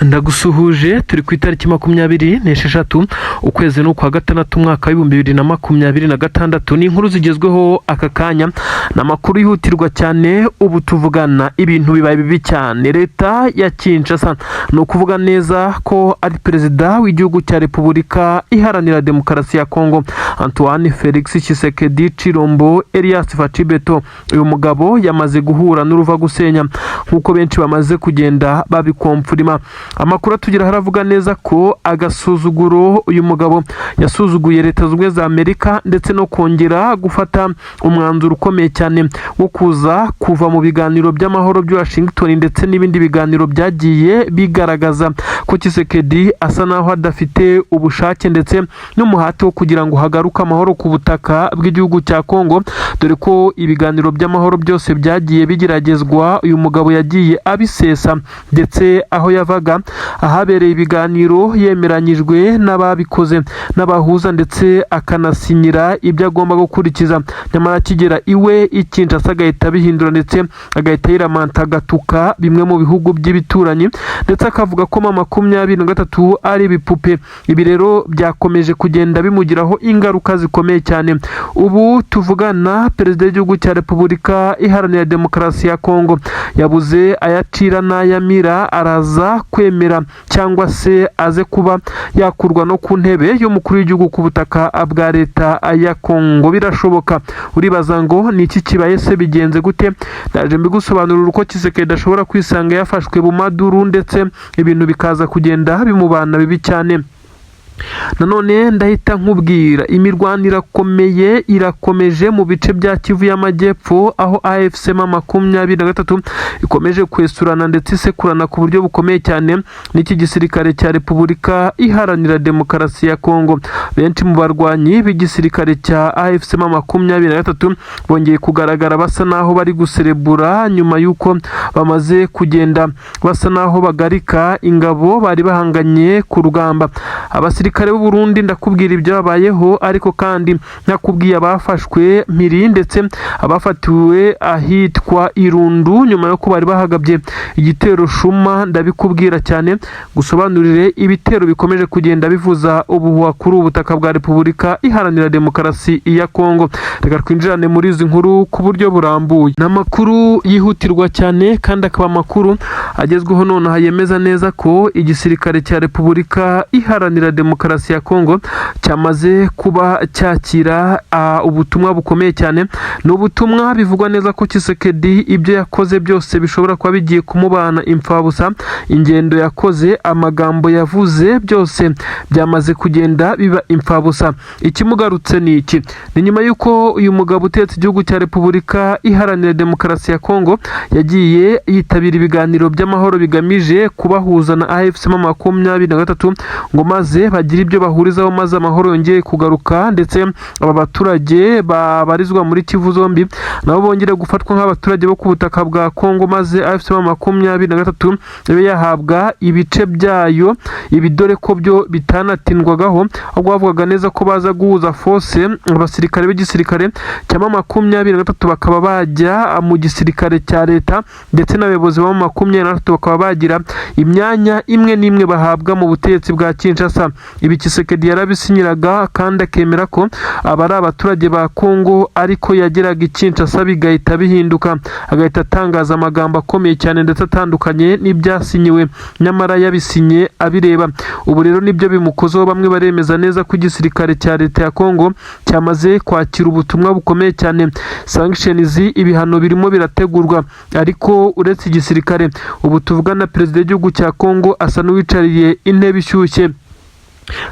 Ndagusuhuje. Turi ku itariki 26, ukwezi ni ukwa gatandatu, umwaka w'2026. Ni inkuru zigezweho aka kanya, ni amakuru yihutirwa cyane. Ubu tuvugana ibintu bibaye bibi cyane. Leta ya Kinshasa, ni ukuvuga neza ko ari perezida w'igihugu cya Repubulika Iharanira Demokarasi ya Kongo, Antoine Felix Tshisekedi Tshilombo Elias Fatshi Béton, uyu mugabo yamaze guhura n'uruva gusenya, nk'uko benshi bamaze kugenda babikomfurima. Amakuru atugeraho aravuga neza ko agasuzuguro uyu mugabo yasuzuguye Leta Zunze Ubumwe za Amerika, ndetse no kongera gufata umwanzuro ukomeye cyane wo kuza kuva mu biganiro by'amahoro by'i Washington, ndetse n'ibindi biganiro byagiye bigaragaza ko Tshisekedi asa naho adafite ubushake ndetse n'umuhate wo kugira ngo hagaruke amahoro ku butaka bw'igihugu cya Kongo, dore ko ibiganiro by'amahoro byose byagiye bigeragezwa uyu mugabo yagiye abisesa, ndetse aho yavaga ahabereye ibiganiro yemeranyijwe n'ababikoze n'abahuza, ndetse akanasinyira ibyo agomba gukurikiza, nyamara akigera iwe i Kinshasa agahita abihindura, ndetse agahita yiramanta, agatuka bimwe mu bihugu by'ibituranyi, ndetse akavuga ko M23 ari ibipupe. Ibi rero byakomeje kugenda bimugiraho ingaruka zikomeye cyane. Ubu tuvugana, perezida w'igihugu cya Repubulika Iharanira Demokarasi ya Kongo yabuze ayacira n'ayamira. Araza kwemera cyangwa se aze kuba yakurwa no ku ntebe y'umukuru w'igihugu ku butaka bwa leta ya Kongo? Birashoboka. Uribaza ngo ni iki kibaye se, bigenze gute? Ndaje mbigusobanurira uko Tshisekedi ashobora kwisanga yafashwe bumaduru, ndetse ibintu bikaza kugenda bimubana bibi cyane. Nanone ndahita nkubwira imirwano irakomeye, irakomeje mu bice bya Kivu y'Amajyepfo, aho AFC M23 ikomeje kwesurana ndetse isekurana ku buryo bukomeye cyane n'iki gisirikare cya Repubulika Iharanira Demokarasi ya Kongo. Benshi mu barwanyi b'igisirikare cya AFC M23 bongeye kugaragara basa naho bari guserebura, nyuma y'uko bamaze kugenda basa naho bagarika ingabo bari bahanganye ku rugamba. Abasirikare b'u Burundi, ndakubwira ibyabayeho, ariko kandi nakubwiye abafashwe mpiri ndetse abafatiwe ahitwa Irundu nyuma yo bari bahagabye igitero shuma. Ndabikubwira cyane, gusobanurire ibitero bikomeje kugenda bivuza ubuhuha kuri ubu butaka bwa Repubulika Iharanira Demokarasi ya Kongo. Reka twinjirane muri izi nkuru ku buryo burambuye. Ni amakuru yihutirwa cyane kandi akaba amakuru agezweho nonaha, yemeza neza ko igisirikare cya Repubulika Iharanira Demokarasi ya Kongo cyamaze kuba cyakira ubutumwa bukomeye cyane. Ni ubutumwa bivugwa neza ko Tshisekedi ibyo yakoze byose bishobora kuba bigiye kumubana imfabusa. Ingendo yakoze, amagambo yavuze, byose byamaze kugenda biba imfabusa. Ikimugarutse ni iki? Ni nyuma y'uko uyu mugabo utetse igihugu cya Repubulika Iharanira Demokarasi ya Kongo yagiye yitabira ibiganiro by'amahoro bigamije kubahuza na AFC M23, ngo maze bagire ibyo bahurizaho, maze amahoro yongeye kugaruka, ndetse aba baturage babarizwa muri Kivu zombi nabo bongere gufatwa nk'abaturage bo ku butaka bwa Kongo, maze AFC M23 ibe yahabwa ibice byayo. Ibi dore ko byo bitanatindwagaho, ahubwo bavugaga neza ko baza guhuza force, abasirikare b'igisirikare cya M23 bakaba bajya mu gisirikare cya leta, ndetse n'abayobozi ba M23 bakaba bagira imyanya imwe n'imwe bahabwa mu butegetsi bwa Kinshasa. Ibi Tshisekedi yarabisinyiraga kandi akemera ko aba ari abaturage ba Kongo, ariko yageraga i Kinshasa bigahita bihinduka, agahita atangaza amagambo akomeye cyane ndetse atandukanye n'ibyasinyiwe, nyamara yabisinye abireba. Ubu rero nibyo bimukozeho. Bamwe baremeza neza ko igisirikare cya leta ya Kongo cyamaze kwakira ubutumwa bukomeye cyane. Sanctions, ibihano birimo birategurwa. Ariko uretse igisirikare, ubu tuvugana perezida w'igihugu cya Kongo asa n'uwicariye intebe ishyushye.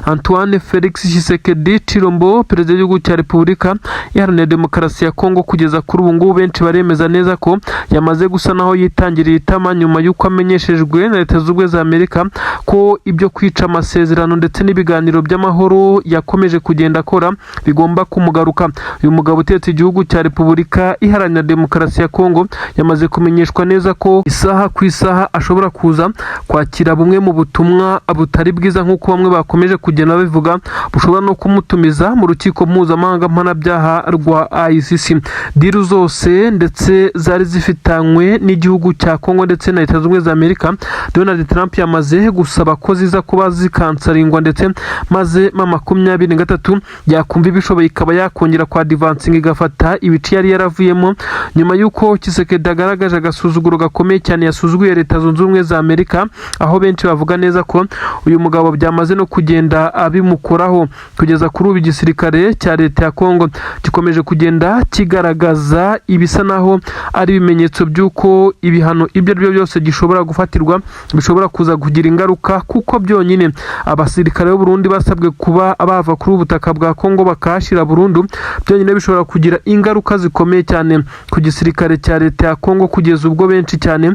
Antoine Felix Tshisekedi Tshilombo, perezida w'igihugu cya Repubulika Iharanira Demokarasi ya Kongo, kugeza kuri ubu ngubu benshi baremeza neza ko yamaze gusa naho yitangiriye itama, nyuma y'uko amenyeshejwe na Leta Zunze Ubumwe za Amerika ko ibyo kwica amasezerano ndetse n'ibiganiro by'amahoro yakomeje kugenda akora bigomba kumugaruka. Uyu mugabo utetse igihugu cya Repubulika Iharanira Demokarasi ya Kongo yamaze kumenyeshwa neza ko isaha ku isaha ashobora kuza kwakira bumwe mu butumwa butari bwiza, nk'uko bamwe bakomeje bakomeje kugenda babivuga, bushobora no kumutumiza mu rukiko mpuzamahanga mpanabyaha rwa ICC. Deal zose ndetse zari zifitanywe n'igihugu cya Kongo ndetse na Leta Zunze Ubumwe za Amerika, Donald Trump yamaze gusaba ko ziza kuba zikansaringwa, ndetse maze M23 yakumva ibishoboye ikaba yakongera kwa advancing, igafata ibice yari yaravuyemo, nyuma y'uko Tshisekedi agaragaje agasuzuguro gakomeye cyane, yasuzuguye Leta Zunze Ubumwe za Amerika, aho benshi bavuga neza ko uyu mugabo byamaze no kugenda abimukoraho. Kugeza kuri ubu, igisirikare cya leta ya Kongo gikomeje kugenda kigaragaza ibisa naho ari ibimenyetso by'uko ibihano ibyo ari byo byose gishobora gufatirwa bishobora kuza kugira ingaruka, kuko byonyine abasirikare b'u Burundi basabwe kuba bava kuri ubu butaka bwa Kongo bakahashyira burundu, byonyine bishobora kugira ingaruka zikomeye cyane ku gisirikare cya leta ya Kongo, kugeza ubwo benshi cyane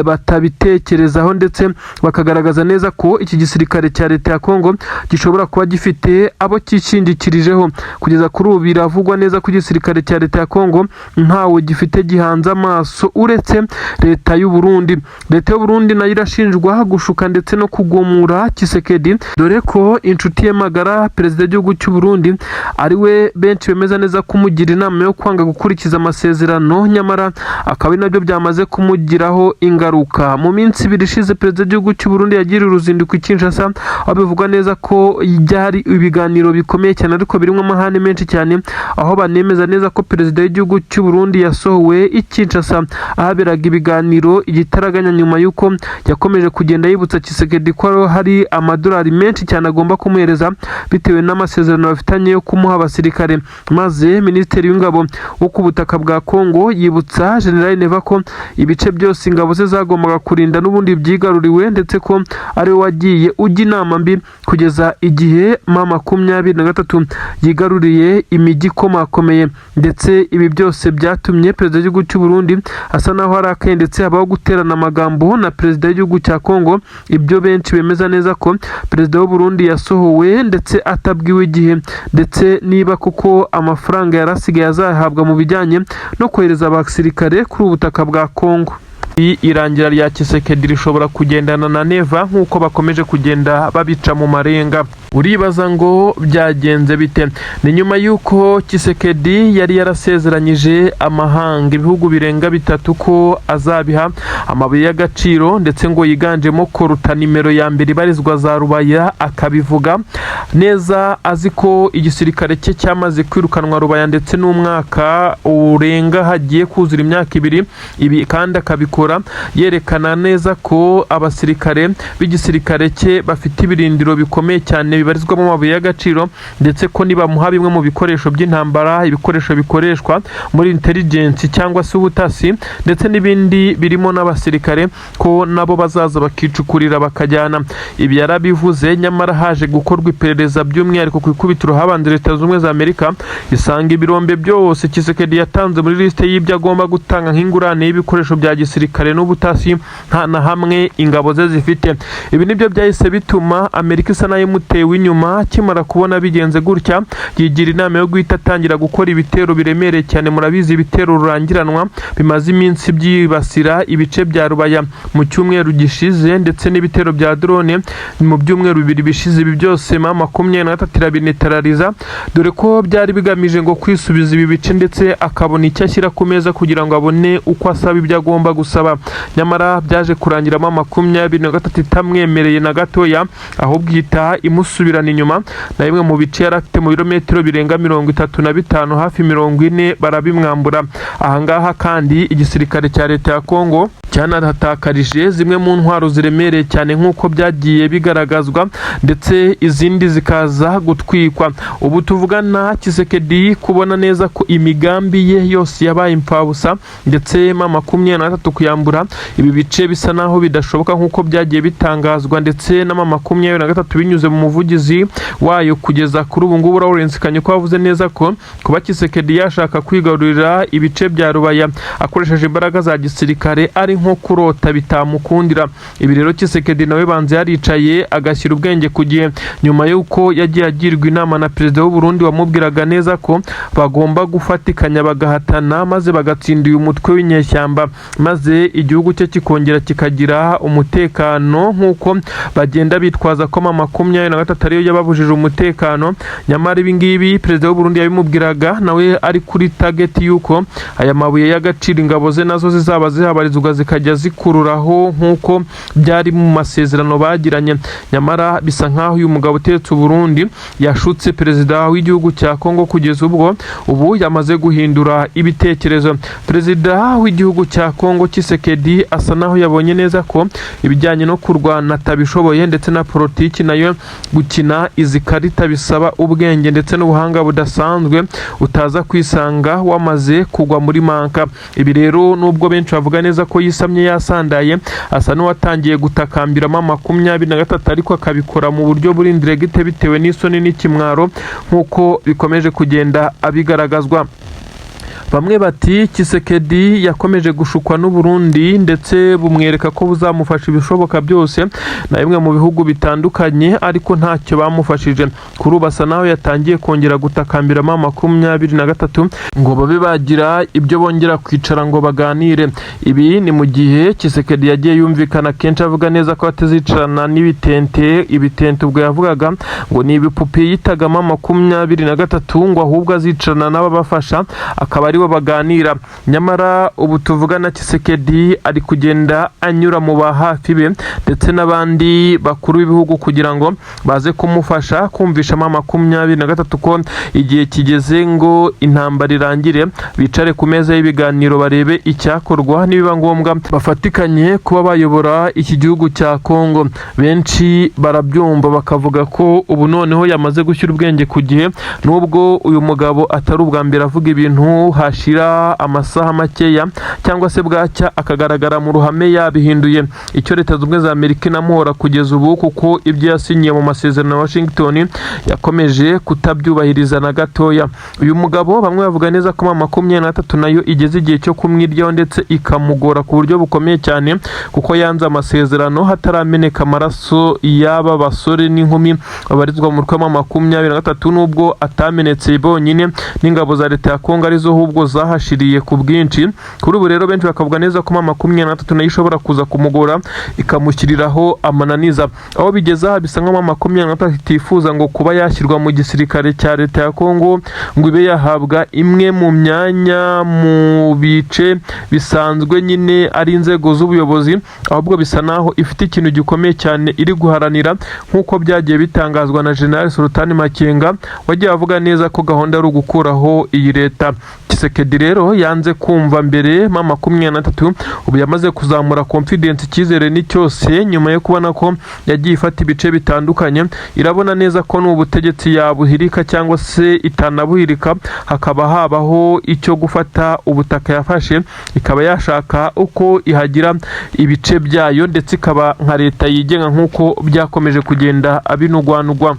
batabitekerezaho, ndetse bakagaragaza neza ko iki gisirikare cya leta ya Kongo gishobora kuba gifite abo cyishingikirijeho. Kugeza kuri ubu, biravugwa neza ko igisirikare cya leta ya Kongo ntawe gifite gihanze amaso uretse leta y'u Burundi. Leta y'u Burundi nayo irashinjwa gushuka ndetse no kugumura Tshisekedi, dore ko inshuti ye magara, perezida w'igihugu cy'u Burundi, ari we benshi bemeza neza kumugira inama yo kwanga gukurikiza amasezerano, nyamara akaba ari nabyo byamaze kumugiraho ingaruka. Mu minsi 2 ishize, perezida w'igihugu cy'u Burundi yagiriye uruzinduko i Kinshasa, aho bivugwa neza ko byari ibiganiro bikomeye cyane ariko birimo amahane menshi cyane, aho banemeza neza ko perezida w'igihugu cy'u Burundi yasohowe i Kinshasa ahaberaga ibiganiro igitaraganya, nyuma y'uko yakomeje kugenda yibutsa Tshisekedi ko hari amadolari menshi cyane agomba kumuhereza bitewe n'amasezerano bafitanye yo kumuha abasirikare. Maze minisitiri w'ingabo wo ku butaka bwa Kongo yibutsa General Neva ko ibice byose ingabo ze zagombaga kurinda n'ubundi byigaruriwe, ndetse ko ariwe wagiye ujya inama mbi kugeza igihe M23 yigaruriye imijyi ikomakomeye. Ndetse ibi byose byatumye perezida w'igihugu cy'u Burundi asa naho arakaye, ndetse habaho guterana amagambo na perezida w'igihugu cya Kongo, ibyo benshi bemeza neza ko perezida w'u Burundi yasohowe ndetse atabwiwe igihe, ndetse niba koko amafaranga yarasigaye azahabwa mu bijyanye no kohereza abasirikare kuri ubu butaka bwa Kongo. Irangira rya Tshisekedi rishobora kugendana na Neva nk'uko bakomeje kugenda babica mu marenga. Uribaza ngo byagenze bite? Ni nyuma y'uko Tshisekedi yari yarasezeranyije amahanga, ibihugu birenga bitatu, ko azabiha amabuye y'agaciro, ndetse ngo yiganjemo coltan nimero ya mbere ibarizwa za Rubaya, akabivuga neza azi ko igisirikare cye cyamaze kwirukanwa Rubaya, ndetse n'umwaka urenga hagiye kuzura imyaka 2. Ibi kandi akabikora yerekana neza ko abasirikare b'igisirikare cye bafite ibirindiro bikomeye cyane bibarizwamo amabuye y'agaciro, ndetse ko nibamuha bimwe mu bikoresho by'intambara, ibikoresho bikoreshwa muri intelligence cyangwa se ubutasi, ndetse n'ibindi birimo n'abasirikare, ko nabo bazaza bakicukurira bakajyana. Ibi yarabivuze, nyamara haje gukorwa iperereza, by'umwihariko ku ikubitiro habanje Leta Zunze Ubumwe za Amerika, isanga ibirombe byose Tshisekedi yatanze muri lisite y'ibyo agomba gutanga nk'ingurane y'ibikoresho bya gisirikare n'ubutasi nta na hamwe ingabo ze zifite. Ibi nibyo byahise bituma Amerika isa nayo imutewe inyuma. Akimara kubona bigenze gutya, yigira inama yo guhita atangira gukora ibitero biremereye cyane. Murabizi, ibitero rurangiranwa bimaze iminsi byibasira ibice bya Rubaya mu cyumweru gishize, ndetse n'ibitero bya drone mu byumweru 2 bishize. Ibi byose M23 irabineutraliza, dore ko byari bigamije ngo kwisubiza ibi bice, ndetse akabona icyo ashyira ku meza kugira ngo abone uko asaba ibyo agomba gusaba. Nyamara byaje kurangira M23 itamwemereye na gatoya, ahubwo ihita imusubirana inyuma, na bimwe mu bice yari afite mu birometero birenga 35, hafi 40, barabimwambura. Ahangaha kandi igisirikare cya leta ya Kongo cyanahatakarije zimwe mu ntwaro ziremereye cyane nk'uko byagiye bigaragazwa, ndetse izindi zikaza gutwikwa. Ubu tuvugana, Tshisekedi kubona neza ko imigambi ye yose yabaye imfabusa, ndetse M23 kuyambura ibi bice bisa naho bidashoboka nk'uko byagiye bitangazwa ndetse na M23 binyuze mu muvugizi wayo kugeza kuri ubu ngubu, Lawrence Kanyuka, wavuze neza ko kuba Tshisekedi yashaka kwigarurira ibice bya Rubaya akoresheje imbaraga za gisirikare ari nko kurota bitamukundira. Ibi rero Tshisekedi nawe banze yaricaye agashyira ubwenge ku gihe, nyuma y'uko yagiye agirwa inama na perezida w'u Burundi wamubwiraga neza ko bagomba gufatikanya bagahatana maze bagatsinda uyu mutwe w'inyeshyamba, maze igihugu cye kikongera kikagira umutekano, nk'uko bagenda bitwaza ko M23 ariyo yababujije umutekano. Nyamara ibi ngibi perezida w'u Burundi yabimubwiraga nawe ari kuri target y'uko aya mabuye y'agaciro ingabo ze nazo zizaba zihabarizwa, zikajya zikururaho nk'uko byari mu masezerano bagiranye. Nyamara bisa nk'aho uyu mugabo uteretse u Burundi yashutse perezida w'igihugu cya Kongo, kugeza ubwo ubu yamaze guhindura ibitekerezo. Perezida w'igihugu cya Kongo Tshisekedi asa naho yabonye neza ko ibijyanye no kurwana atabishoboye, ndetse na politiki nayo gukina izi karita bisaba ubwenge ndetse n'ubuhanga budasanzwe, utaza kwisanga wamaze kugwa muri manka. Ibi rero, nubwo benshi bavuga neza ko yisamye yasandaye, asa n'uwatangiye gutakambiramo M23, ariko akabikora mu buryo buri indirect bitewe n'isoni n'ikimwaro, nk'uko bikomeje kugenda abigaragazwa. Bamwe bati Tshisekedi yakomeje gushukwa n'u Burundi, ndetse bumwereka ko buzamufasha ibishoboka byose na bimwe mu bihugu bitandukanye, ariko ntacyo bamufashije. Kuri ubu asa naho yatangiye kongera gutakambiramo M23 ngo babe bagira ibyo bongera kwicara ngo baganire. Ibi ni mu gihe Tshisekedi yagiye yumvikana kenshi avuga neza ko atazicarana n'ibitente. Ibitente ubwo yavugaga ngo ni ibipupe yitagamo M23, ngo ahubwo azicarana n'ababafasha akaba aribo baganira. Nyamara ubu tuvugana Tshisekedi ari kugenda anyura mu ba hafi be ndetse n'abandi bakuru b'ibihugu kugira ngo baze kumufasha kumvisha M23 ko igihe kigeze ngo intambara irangire, bicare ku meza y'ibiganiro barebe icyakorwa, nibiba ngombwa bafatikanye kuba bayobora iki gihugu cya Kongo. Benshi barabyumva bakavuga ko ubu noneho yamaze gushyira ubwenge ku gihe, nubwo uyu mugabo atari ubwa mbere avuga ibintu hashira amasaha makeya cyangwa se bwacya akagaragara mu ruhame yabihinduye. Icyo Leta Zunze Ubumwe za Amerika inamuhora kugeza ubu, kuko ibyo yasinyiye mu masezerano ya Washington yakomeje kutabyubahiriza na gatoya. Uyu mugabo bamwe bavuga neza ko M23 nayo igeze igihe cyo kumwiryaho, ndetse ikamugora ku buryo bukomeye cyane, kuko yanze amasezerano hatarameneka amaraso y'aba basore n'inkumi babarizwa mu mutwe wa M23, nubwo atamenetse bonyine, n'ingabo za leta ya Kongo arizo ahubwo zahashiriye ku bwinshi. Kuri ubu rero benshi bakavuga neza ko M23 nayo ishobora kuza kumugora ikamushyiriraho amananiza. Aho bigeze aha bisa nkaho M23 itifuza ngo kuba yashyirwa mu gisirikare cya leta ya Kongo, ngo ibe yahabwa imwe mu myanya mu bice bisanzwe nyine ari inzego z'ubuyobozi, ahubwo bisa naho ifite ikintu gikomeye cyane iri guharanira, nk'uko byagiye bitangazwa na General Sultani Makenga wagiye avuga neza ko gahunda ari ugukuraho iyi leta. Tshisekedi rero yanze kumva mbere M23, ubu yamaze kuzamura confidence, icyizere ni cyose, nyuma yo kubona ko yagiye ifata ibice bitandukanye. Irabona neza ko n'ubutegetsi yabuhirika cyangwa se itanabuhirika, hakaba habaho icyo gufata ubutaka yafashe, ikaba yashaka uko ihagira ibice byayo, ndetse ikaba nka leta yigenga nk'uko byakomeje kugenda binugwanugwa.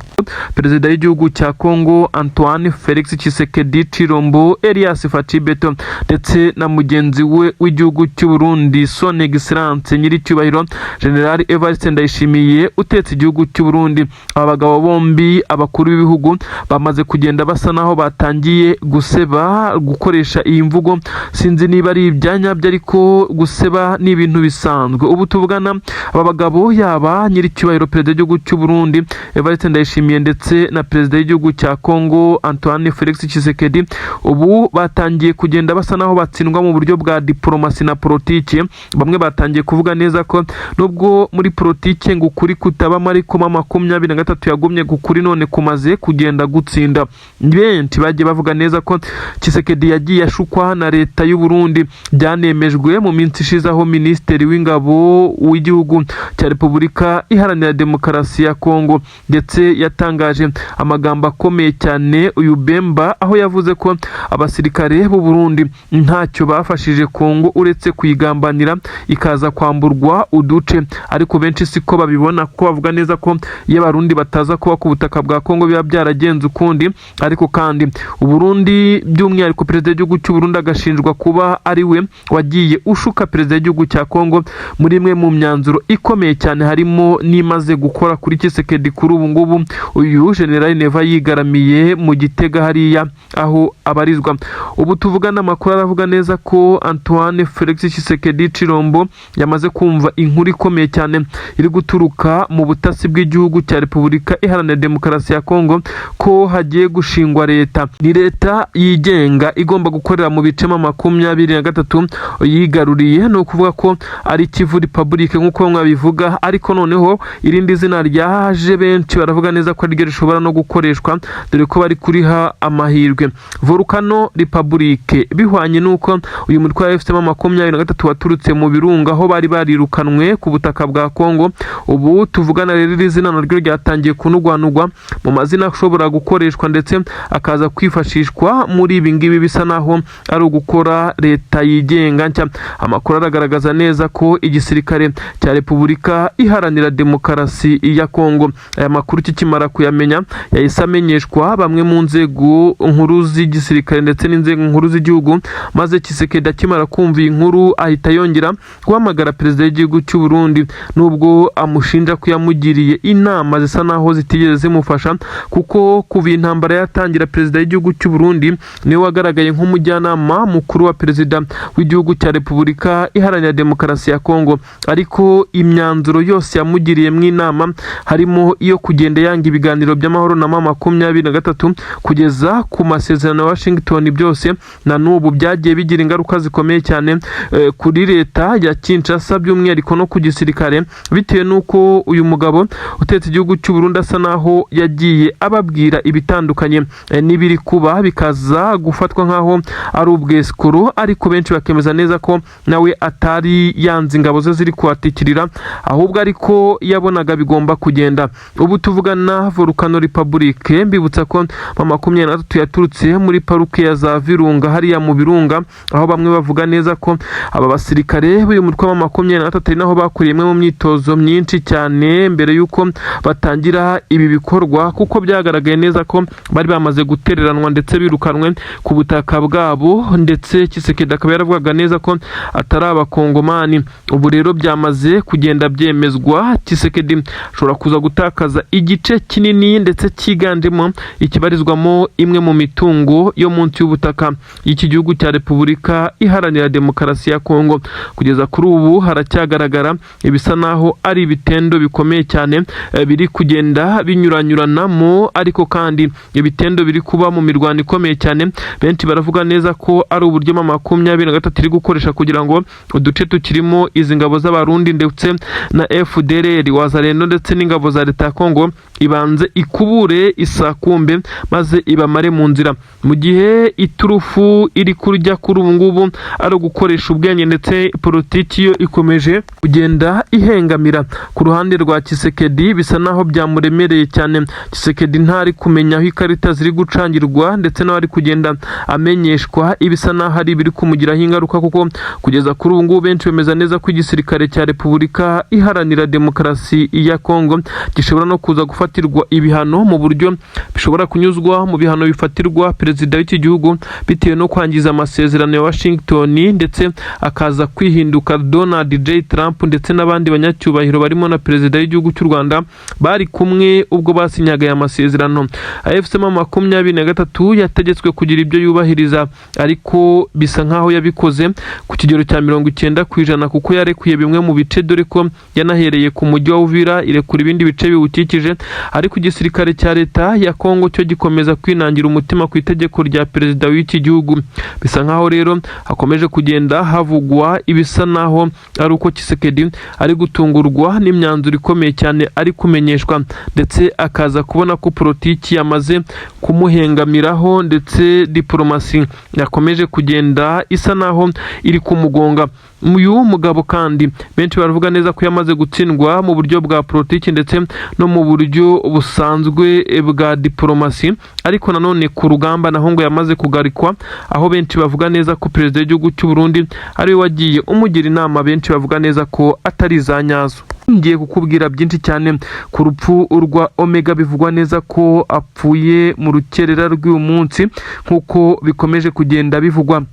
Perezida w'igihugu cya Congo Antoine Felix Tshisekedi Tshilombo Elias Fatshi Beto ndetse na mugenzi we w'igihugu cy'u Burundi, Son Excellence Nyiricyubahiro General Evariste Ndayishimiye utetse igihugu cy'u Burundi, aba bagabo bombi, abakuru b'ibihugu, bamaze kugenda basa naho batangiye guseba. Gukoresha iyi mvugo sinzi niba ari ibyanyabyo, ariko guseba ni ibintu bisanzwe. Ubu tuvugana aba bagabo, yaba Nyiricyubahiro perezida w'igihugu cy'u Burundi Evariste Ndayishimiye ndetse na perezida w'igihugu cya Congo Antoine Felix Tshisekedi, ubu batangiye kugenda basa naho batsindwa mu buryo bwa diplomasi na politiki. Bamwe batangiye kuvuga neza ko nubwo muri politiki ngo ukuri kutabamo, ariko M23 yagumye kukuri none kumaze kugenda gutsinda. Benshi bagiye bavuga neza ko Tshisekedi yagiye ashukwa na leta y'u Burundi. Byanemejwe mu minsi ishize aho minisitiri w'ingabo w'igihugu cya Repubulika Iharanira Demokarasi ya Kongo ndetse yatangaje amagambo akomeye cyane uyu Bemba, aho yavuze ko abasirikare Abasirikare b'u Burundi ntacyo bafashije Kongo uretse kuyigambanira ikaza kwamburwa uduce, ariko benshi siko babibona, kuko bavuga neza ko iyo Abarundi bataza kuba ku butaka bwa Kongo biba byaragenze ukundi. Ariko kandi Uburundi, by'umwihariko perezida w'igihugu cy'u Burundi, agashinjwa kuba ari we wagiye ushuka perezida w'igihugu cya Kongo muri imwe mu myanzuro ikomeye cyane, harimo n'imaze gukora kuri Tshisekedi. Kuri ubu ngubu uyu General Neva yigaramiye mu Gitega hariya aho abarizwa. Ubu tuvugana amakuru aravuga neza ko Antoine Felix Tshisekedi Chilombo yamaze kumva inkuru ikomeye cyane iri guturuka mu butasi bw'igihugu cya Repubulika Iharanira Demokarasi ya Kongo, ko hagiye gushingwa leta. Ni leta yigenga igomba gukorera mu bice 23 yigaruriye, ni ukuvuga ko ari Kivu Republic nk'uko mwabivuga. Ariko noneho irindi zina ryaje, benshi baravuga neza ko ariryo rishobora no gukoreshwa, dore ko bari kuriha amahirwe, Volcano Republic, bihwanye n'uko uyu mutwe wa AFC 23 waturutse mu birunga aho bari barirukanwe ku butaka bwa Kongo. Ubu tuvugana rero iri zina naryo ryatangiye kunugwanugwa mu mazina ashobora gukoreshwa ndetse akaza kwifashishwa muri ibi ngibi bisa naho ari ugukora leta yigenga nshya. Amakuru aragaragaza neza ko igisirikare cya Repubulika Iharanira Demokarasi ya Kongo, aya makuru kikimara kuyamenya, yahise amenyeshwa bamwe mu nzego nkuru z'igisirikare ndetse n'inzego nkuru z'igihugu, maze Tshisekedi akimara kumva iyi nkuru ahita yongera guhamagara perezida w'igihugu cy'u Burundi, nubwo amushinja ko yamugiriye inama zisa naho zitigeze zimufasha, kuko kuva iyi ntambara yatangira perezida w'igihugu cy'u Burundi niwe wagaragaye nk'umujyanama mukuru wa perezida w'igihugu cya Repubulika Iharanira Demokarasi ya Kongo. Ariko imyanzuro yose yamugiriyemo inama, harimo iyo kugenda yanga ibiganiro by'amahoro na 23 kugeza ku masezerano ya Washington, byose na n'ubu byagiye bigira ingaruka zikomeye cyane kuri leta ya Kinshasa, by'umwihariko no ku gisirikare, bitewe n'uko uyu mugabo utetse igihugu cy'u Burundi asa naho yagiye ababwira ibitandukanye n'ibiri kuba, bikaza gufatwa nk'aho ari ubwesikoro. Ariko benshi bakemeza neza ko nawe atari yanze ingabo ze ziri kuhatikirira, ahubwo ariko yabonaga bigomba kugenda. Ubu tuvugana Volcano Republic, mbibutsa ko 23 yaturutse muri parike ya za Virunga hariya mu birunga, aho bamwe bavuga neza ko aba basirikare b'uyu mutwe wa 23 ari naho bakuriye imwe mu myitozo myinshi cyane mbere y'uko batangira ibi bikorwa, kuko byagaragaye neza ko bari bamaze gutereranwa ndetse birukanwe ku butaka bwabo, ndetse Tshisekedi akaba yaravugaga neza ko atari abakongomani. Ubu rero byamaze kugenda byemezwa, Tshisekedi ashobora kuza gutakaza igice kinini ndetse cyiganjemo ikibarizwamo imwe mu mitungo yo munsi y'ubutaka y'iki gihugu cya Repubulika Iharanira Demokarasi ya Kongo. Kugeza kuri ubu haracyagaragara ibisa naho ari ibitendo bikomeye cyane biri kugenda binyuranyuranamo, ariko kandi ibitendo biri kuba mu mirwano ikomeye cyane, benshi baravuga neza ko ari uburyo 23 iri gukoresha kugira ngo uduce tukirimo izi ngabo z'Abarundi ndetse na FDLR, Wazalendo ndetse n'ingabo za leta ya Kongo ibanze ikubure isakumbe maze ibamare mu nzira, mu gihe iturufu iri kurya kuri ubu ngubu ari ugukoresha ubwenge, ndetse politiki yo ikomeje kugenda ihengamira ku ruhande rwa Tshisekedi. Bisa naho byamuremereye cyane. Tshisekedi ntari kumenya aho ikarita ziri gucangirwa, ndetse nawe ari kugenda amenyeshwa ibisa naho ari ibiri kumugiraho ingaruka, kuko kugeza kuri ubu ngubu benshi bemeza neza ko igisirikare cya Repubulika Iharanira Demokarasi ya Kongo gishobora no kuza gufatirwa ibihano mu buryo bishobora kunyuzwa mu bihano bifatirwa perezida w'iki gihugu, bitewe no kwangiza amasezerano ya Washington, ndetse akaza kwihinduka Donald J Trump ndetse n'abandi banyacyubahiro barimo na perezida w'igihugu cy'u Rwanda bari kumwe ubwo basinyaga aya masezerano. AFC 23 yategetswe kugira ibyo yubahiriza, ariko bisa nkaho yabikoze ku kigero cya 90%, kuko yarekuye bimwe mu bice, dore ko yanahereye ku mujyi wa Uvira irekura ibindi bice biwukikije. Ariko igisirikare cya leta ya Kongo cyo gikomeza kwinangira umutima ku itegeko rya perezida w'iki gihugu. Bisa nkaho rero hakomeje kugenda havugwa ibisa naho ari uko Tshisekedi ari gutungurwa n'imyanzuro ikomeye cyane ari kumenyeshwa, ndetse akaza kubona ko politiki yamaze kumuhengamiraho, ndetse diporomasi yakomeje kugenda isa naho iri kumugonga. Uyu mugabo kandi benshi baravuga neza ko yamaze gutsindwa mu buryo bwa politiki ndetse no mu buryo busanzwe bwa diporomasi, ariko nanone ku rugamba naho ngo yamaze kugarikwa. M23, aho benshi bavuga neza ko perezida w'igihugu cy'u Burundi ariwe wagiye umugira inama, benshi bavuga neza ko atari iza nyazo. Ngiye kukubwira byinshi cyane ku rupfu rwa Omega, bivugwa neza ko apfuye mu rukerera rw'uyu munsi nk'uko bikomeje kugenda bivugwa.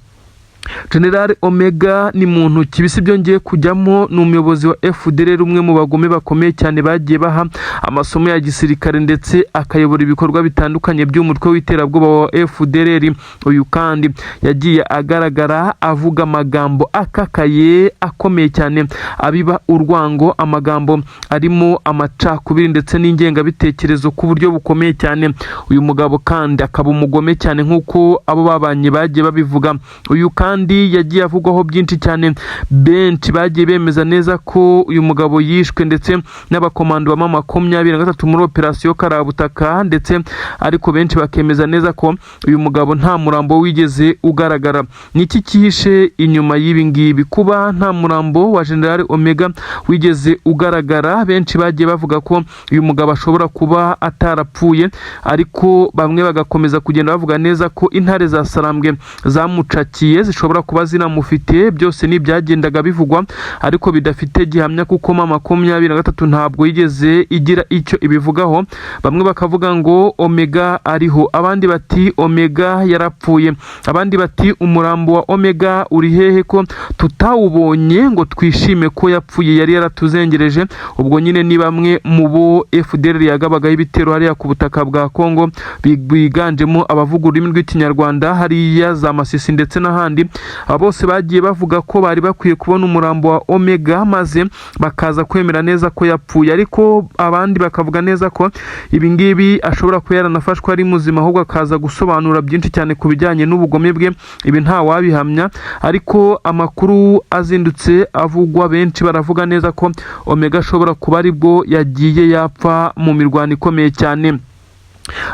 General Omega ni muntu kibisi byongeye kujyamo, ni umuyobozi wa FDLR, umwe mu bagome bakomeye cyane bagiye baha amasomo ya gisirikare ndetse akayobora ibikorwa bitandukanye by'umutwe w'iterabwoba wa FDLR. Uyu kandi yagiye agaragara avuga amagambo akakaye akomeye cyane, abiba urwango, amagambo arimo amacakubiri ndetse n'ingengabitekerezo ku buryo bukomeye cyane. Uyu mugabo kandi akaba umugome cyane nk'uko abo babanye bagiye babivuga. Uyu kandi yagiye avugwaho byinshi cyane, benshi bagiye bemeza neza ko uyu mugabo yishwe ndetse n'abakomando ba 23 muri operasiyo Karabutaka, ndetse ariko benshi bakemeza neza ko uyu mugabo nta murambo wigeze ugaragara. Niki cyihishe inyuma y'ibi ngibi, kuba nta murambo wa General Omega wigeze ugaragara? Benshi bagiye bavuga ko uyu mugabo ashobora kuba atarapfuye, ariko bamwe bagakomeza kugenda bavuga neza ko intare za Sarambwe zamucakiye, zishobora kuba zinamufite. Byose ni ibyagendaga bivugwa ariko bidafite gihamya, kuko M23 ntabwo yigeze igira icyo ibivugaho. Bamwe bakavuga ngo Omega ariho, abandi bati Omega yarapfuye, abandi bati umurambo wa Omega uri hehe ko tutawubonye ngo twishime ko yapfuye, yari yaratuzengereje? Ubwo nyine ni bamwe mu bo FDLR yagabagaho ibitero hariya ku butaka bwa Kongo, biganjemo abavuga ururimi rw'Ikinyarwanda hariya za Masisi ndetse n'ahandi. Aba bose bagiye bavuga ko bari bakwiye kubona umurambo wa Omega maze bakaza kwemera neza ko yapfuye, ariko abandi bakavuga neza ko ibi ngibi ashobora kuba yaranafashwe ari muzima, ahubwo akaza gusobanura byinshi cyane ku bijyanye n'ubugome bwe. Ibi nta wabihamya, ariko amakuru azindutse avugwa, benshi baravuga neza ko Omega ashobora kuba aribwo yagiye yapfa mu mirwano ikomeye cyane.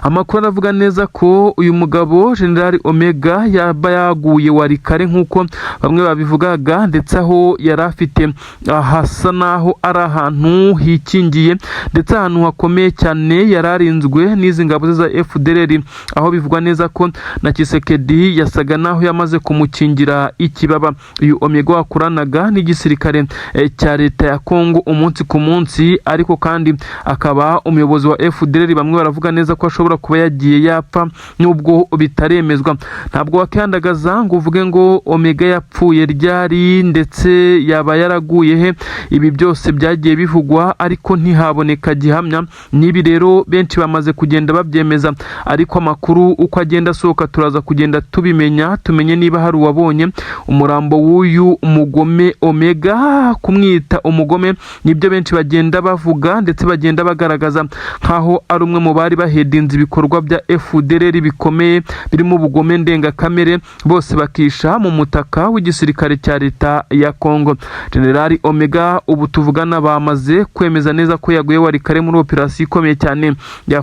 Amakuru aravuga neza ko uyu mugabo General Omega yaba yaguye Walikale nk'uko bamwe babivugaga, ndetse aho yari afite hasa naho ari ahantu hikingiye ndetse ahantu hakomeye cyane, yari arinzwe n'izi ngabo ze za FDLR, aho bivugwa neza ko na Tshisekedi yasaga naho yamaze kumukingira ikibaba. Uyu Omega wakoranaga n'igisirikare cya leta ya Kongo umunsi ku munsi, ariko kandi akaba umuyobozi wa FDLR, bamwe baravuga neza ko ashobora kuba yagiye yapfa nubwo bitaremezwa. Ntabwo wakihandagaza ngo uvuge ngo Omega yapfuye ryari ndetse yaba yaraguye he. Ibi byose byagiye bivugwa ariko ntihaboneka gihamya. N'ibi rero benshi bamaze kugenda babyemeza, ariko amakuru uko agenda asohoka turaza kugenda tubimenya, tumenye niba hari uwabonye umurambo w'uyu mugome Omega. Kumwita umugome nibyo benshi bagenda bavuga, ndetse bagenda bagaragaza nkaho ari umwe mu bari bahedinze ibikorwa bya FDLR bikomeye birimo ubugome ndengakamere, bose bakisha mu mutaka w'igisirikare cya leta ya Kongo. General Omega ubu tuvugana bamaze kwemeza neza ko yaguye Walikale muri operasiyo ikomeye cyane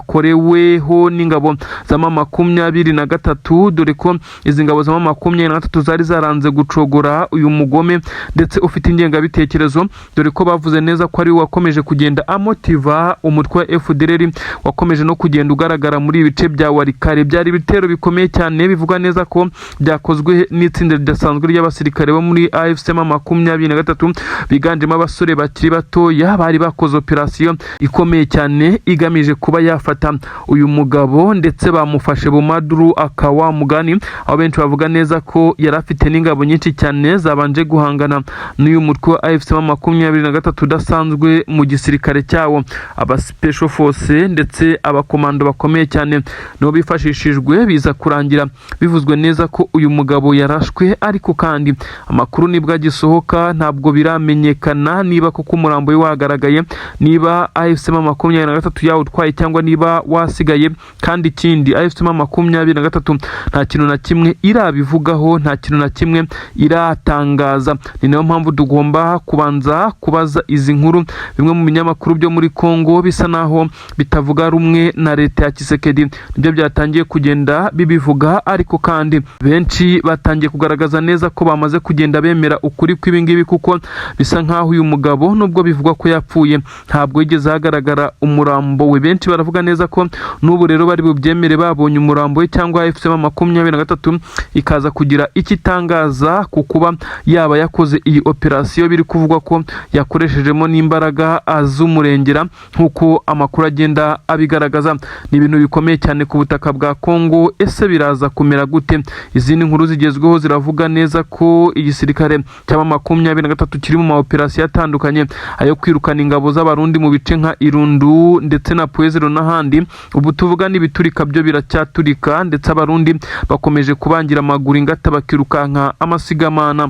yakoreweho n'ingabo za 23, dore ko izi ngabo za 23 zari zaranze gucogora uyu mugome ndetse ufite ingengabitekerezo, dore ko bavuze neza ko ari we wakomeje kugenda amotiva umutwe wa FDLR wakomeje no kugenda ugaragara muri ibi bice bya Walikale. Byari ibitero bikomeye cyane bivugwa neza ko byakozwe n'itsinda ridasanzwe ry'abasirikare bo muri AFC 23, biganjemo abasore bakiri batoya, bari bakoze operasiyo ikomeye cyane igamije kuba yafata uyu mugabo, ndetse bamufashe bumaduru akawa mugani, aho benshi bavuga neza ko yari afite n'ingabo nyinshi cyane zabanje guhangana n'uyu mutwe wa AFC 23 udasanzwe mu gisirikare cyawo. Aba special force ndetse abakomando bakomeye cyane nibo bifashishijwe, biza kurangira bivuzwe neza ko uyu mugabo yarashwe. Ariko kandi amakuru nibwo agisohoka, ntabwo biramenyekana niba koko umurambo we wagaragaye, niba AFC 23 yawutwaye cyangwa niba wasigaye. Kandi ikindi, AFC 23 nta kintu na kimwe irabivugaho, nta kintu na kimwe iratangaza. Ni nayo mpamvu tugomba kubanza kubaza izi nkuru bimwe mu binyamakuru byo muri Kongo bisa naho bitavuga rumwe na leta. Leta ya Tshisekedi nibyo byatangiye kugenda bibivuga, ariko kandi benshi batangiye kugaragaza neza ko bamaze kugenda bemera ukuri kw'ibingibi, kuko bisa nkaho uyu mugabo nubwo bivugwa ko yapfuye ntabwo yigeze hagaragara umurambo we. Benshi baravuga neza ko n'ubu rero bari bubyemere babonye umurambo we, cyangwa AFC M23 ikaza kugira icyo itangaza ku kuba yaba yakoze iyi operasiyo biri kuvugwa ko yakoreshejemo n'imbaraga z'umurengera, nk'uko amakuru agenda abigaragaza. Ni ibintu bikomeye cyane ku butaka bwa Kongo. Ese biraza kumera gute? Izindi nkuru zigezweho ziravuga neza ko igisirikare cy'aba 23 kiri mu ma operasiyo atandukanye, ayo kwirukana ingabo z'Abarundi mu bice nka Irundu ndetse na Pwezero n'ahandi. Ubu tuvuga n'ibiturika byo biracyaturika, ndetse Abarundi bakomeje kubangira amaguru ingata bakirukanka amasigamana.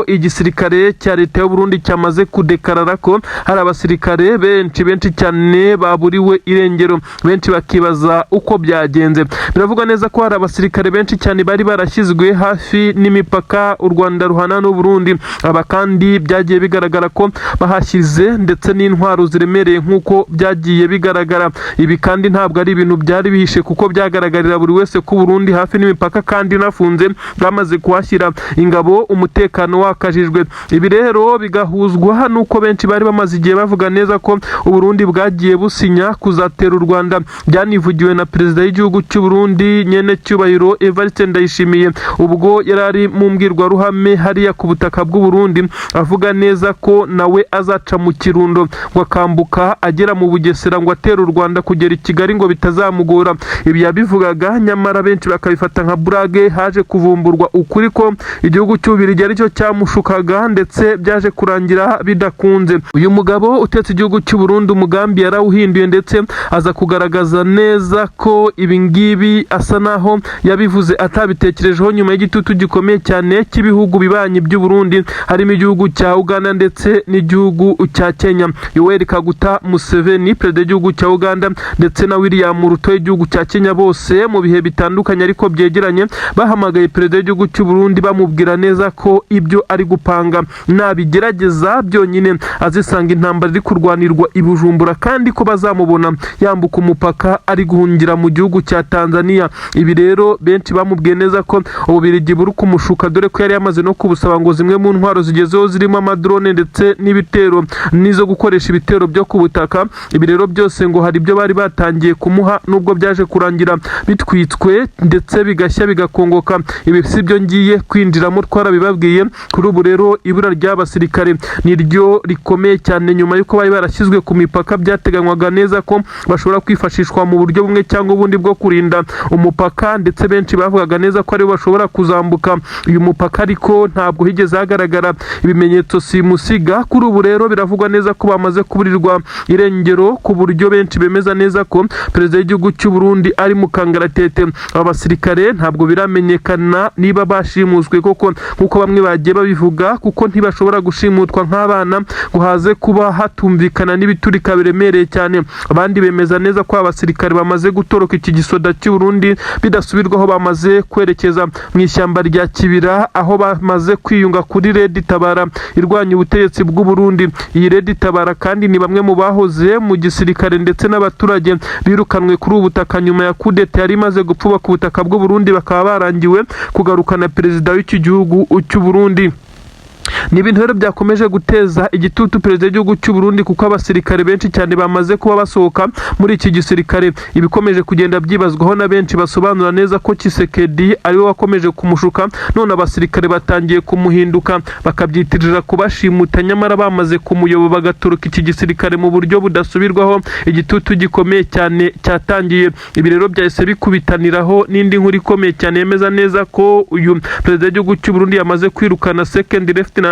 Igisirikare cya leta y'u Burundi cyamaze kudekarara ko hari abasirikare benshi benshi cyane baburiwe irengero, benshi bakibaza uko byagenze. Biravugwa neza ko hari abasirikare benshi cyane bari barashyizwe hafi n'imipaka u Rwanda ruhana n'u Burundi. Aba kandi byagiye bigaragara ko bahashyize ndetse n'intwaro ziremereye nk'uko byagiye bigaragara. Ibi kandi ntabwo ari ibintu byari bihishe, kuko byagaragarira buri wese ko Burundi hafi n'imipaka kandi inafunze bamaze kuhashyira ingabo, umutekano wakajijwe. Ibi rero bigahuzwa n'uko benshi bari bamaze igihe bavuga neza ko Uburundi bwagiye businya kuzatera u Rwanda. Byanivugiwe na perezida w'igihugu cy'u Burundi, nyene cyubahiro Evariste Ndayishimiye, ubwo yari ari mu mbwirwaruhame hariya ku butaka bw'u Burundi, avuga neza ko nawe azaca mu Kirundo ngo akambuka agera mu Bugesera, ngo atera u Rwanda kugera i Kigali ngo bitazamugora. Ibi yabivugaga, nyamara benshi bakabifata nka burage. Haje kuvumburwa ukuri ko igihugu cy'Ububiligi aricyo cyamushukaga, ndetse byaje kurangira bidakunze. Uyu mugabo utetse igihugu cy'u Burundi umugambi yarawuhinduye, ndetse aza kugaragaza neza ko ibi ngibi asa naho yabivuze atabitekerejeho, nyuma y'igitutu gikomeye cyane cy'ibihugu bibanyi by'u Burundi, harimo igihugu cya Uganda ndetse n'igihugu cya Kenya. Yoweri Kaguta Museveni, perezida w'igihugu cya Uganda, ndetse na William Ruto w'igihugu cya Kenya, bose mu bihe bitandukanye ariko byegeranye bahamagaye perezida w'igihugu cy'u Burundi, bamubwira neza ko ibyo ari gupanga nabigerageza byonyine azisanga intambara iri kurwanirwa i Bujumbura, kandi ko bazamubona yambuka umupaka ari guhungira mu gihugu cya Tanzania. Ibi rero benshi bamubwiye neza ko Ububiligi buri kumushuka, dore ko yari yamaze no kubusaba ngo zimwe mu ntwaro zigezeho zirimo amadrone ndetse n'ibitero n'izo gukoresha ibitero byo ku butaka. Ibi rero byose ngo hari ibyo bari batangiye kumuha, nubwo byaje kurangira bitwitswe ndetse bigashya bigakongoka. Ibi si byo ngiye kwinjiramo, twarabibabwiye. Kuri ubu rero ibura ry'abasirikare niryo rikomeye cyane, nyuma y'uko bari barashyizwe ku mipaka byateganywaga neza ko bashobora kwifashishwa mu buryo bumwe cyangwa ubundi bwo kurinda umupaka, ndetse benshi bavugaga neza ko aribo bashobora kuzambuka uyu mupaka, ariko ntabwo higeze hagaragara ibimenyetso simusiga. Kuri ubu rero biravugwa neza ko bamaze kuburirwa irengero, ku buryo benshi bemeza neza ko perezida w'igihugu cy'u Burundi ari mu kangaratete. Aba basirikare ntabwo biramenyekana niba bashimuswe koko nk'uko bamwe bagiye babivuga, kuko ntibashobora gushimutwa nk'abana ngo haze kuba hatumvikana n'ibiturika biremereye cyane. Abandi bemeza neza ko abasirikare bamaze gutoroka iki gisoda cy'u Burundi bidasubirwaho, bamaze kwerekeza mu ishyamba rya Kibira, aho bamaze kwiyunga kuri Red Tabara irwanya ubutegetsi bw'u Burundi. Iyi Red Tabara kandi ni bamwe mu bahoze mu gisirikare ndetse n'abaturage birukanwe kuri ubu butaka nyuma ya kudeta yari imaze gupfuba ku butaka bw'u Burundi, bakaba barangiwe kugarukana perezida w'iki gihugu cy'u Burundi. Ni ibintu rero byakomeje guteza igitutu perezida w'igihugu cy'u Burundi, kuko abasirikare benshi cyane bamaze kuba basohoka muri iki gisirikare. Ibikomeje kugenda byibazwaho na benshi basobanura neza ko Tshisekedi ariwe wakomeje kumushuka, none abasirikare batangiye kumuhinduka bakabyitirira kubashimuta, nyamara bamaze kumuyoba bagatoroka iki gisirikare mu buryo budasubirwaho. Igitutu gikomeye cyane cyatangiye. Ibi rero byahise bikubitaniraho n'indi nkuru ikomeye cyane yemeza neza ko uyu perezida w'igihugu cy'u Burundi yamaze kwirukana second lieutenant,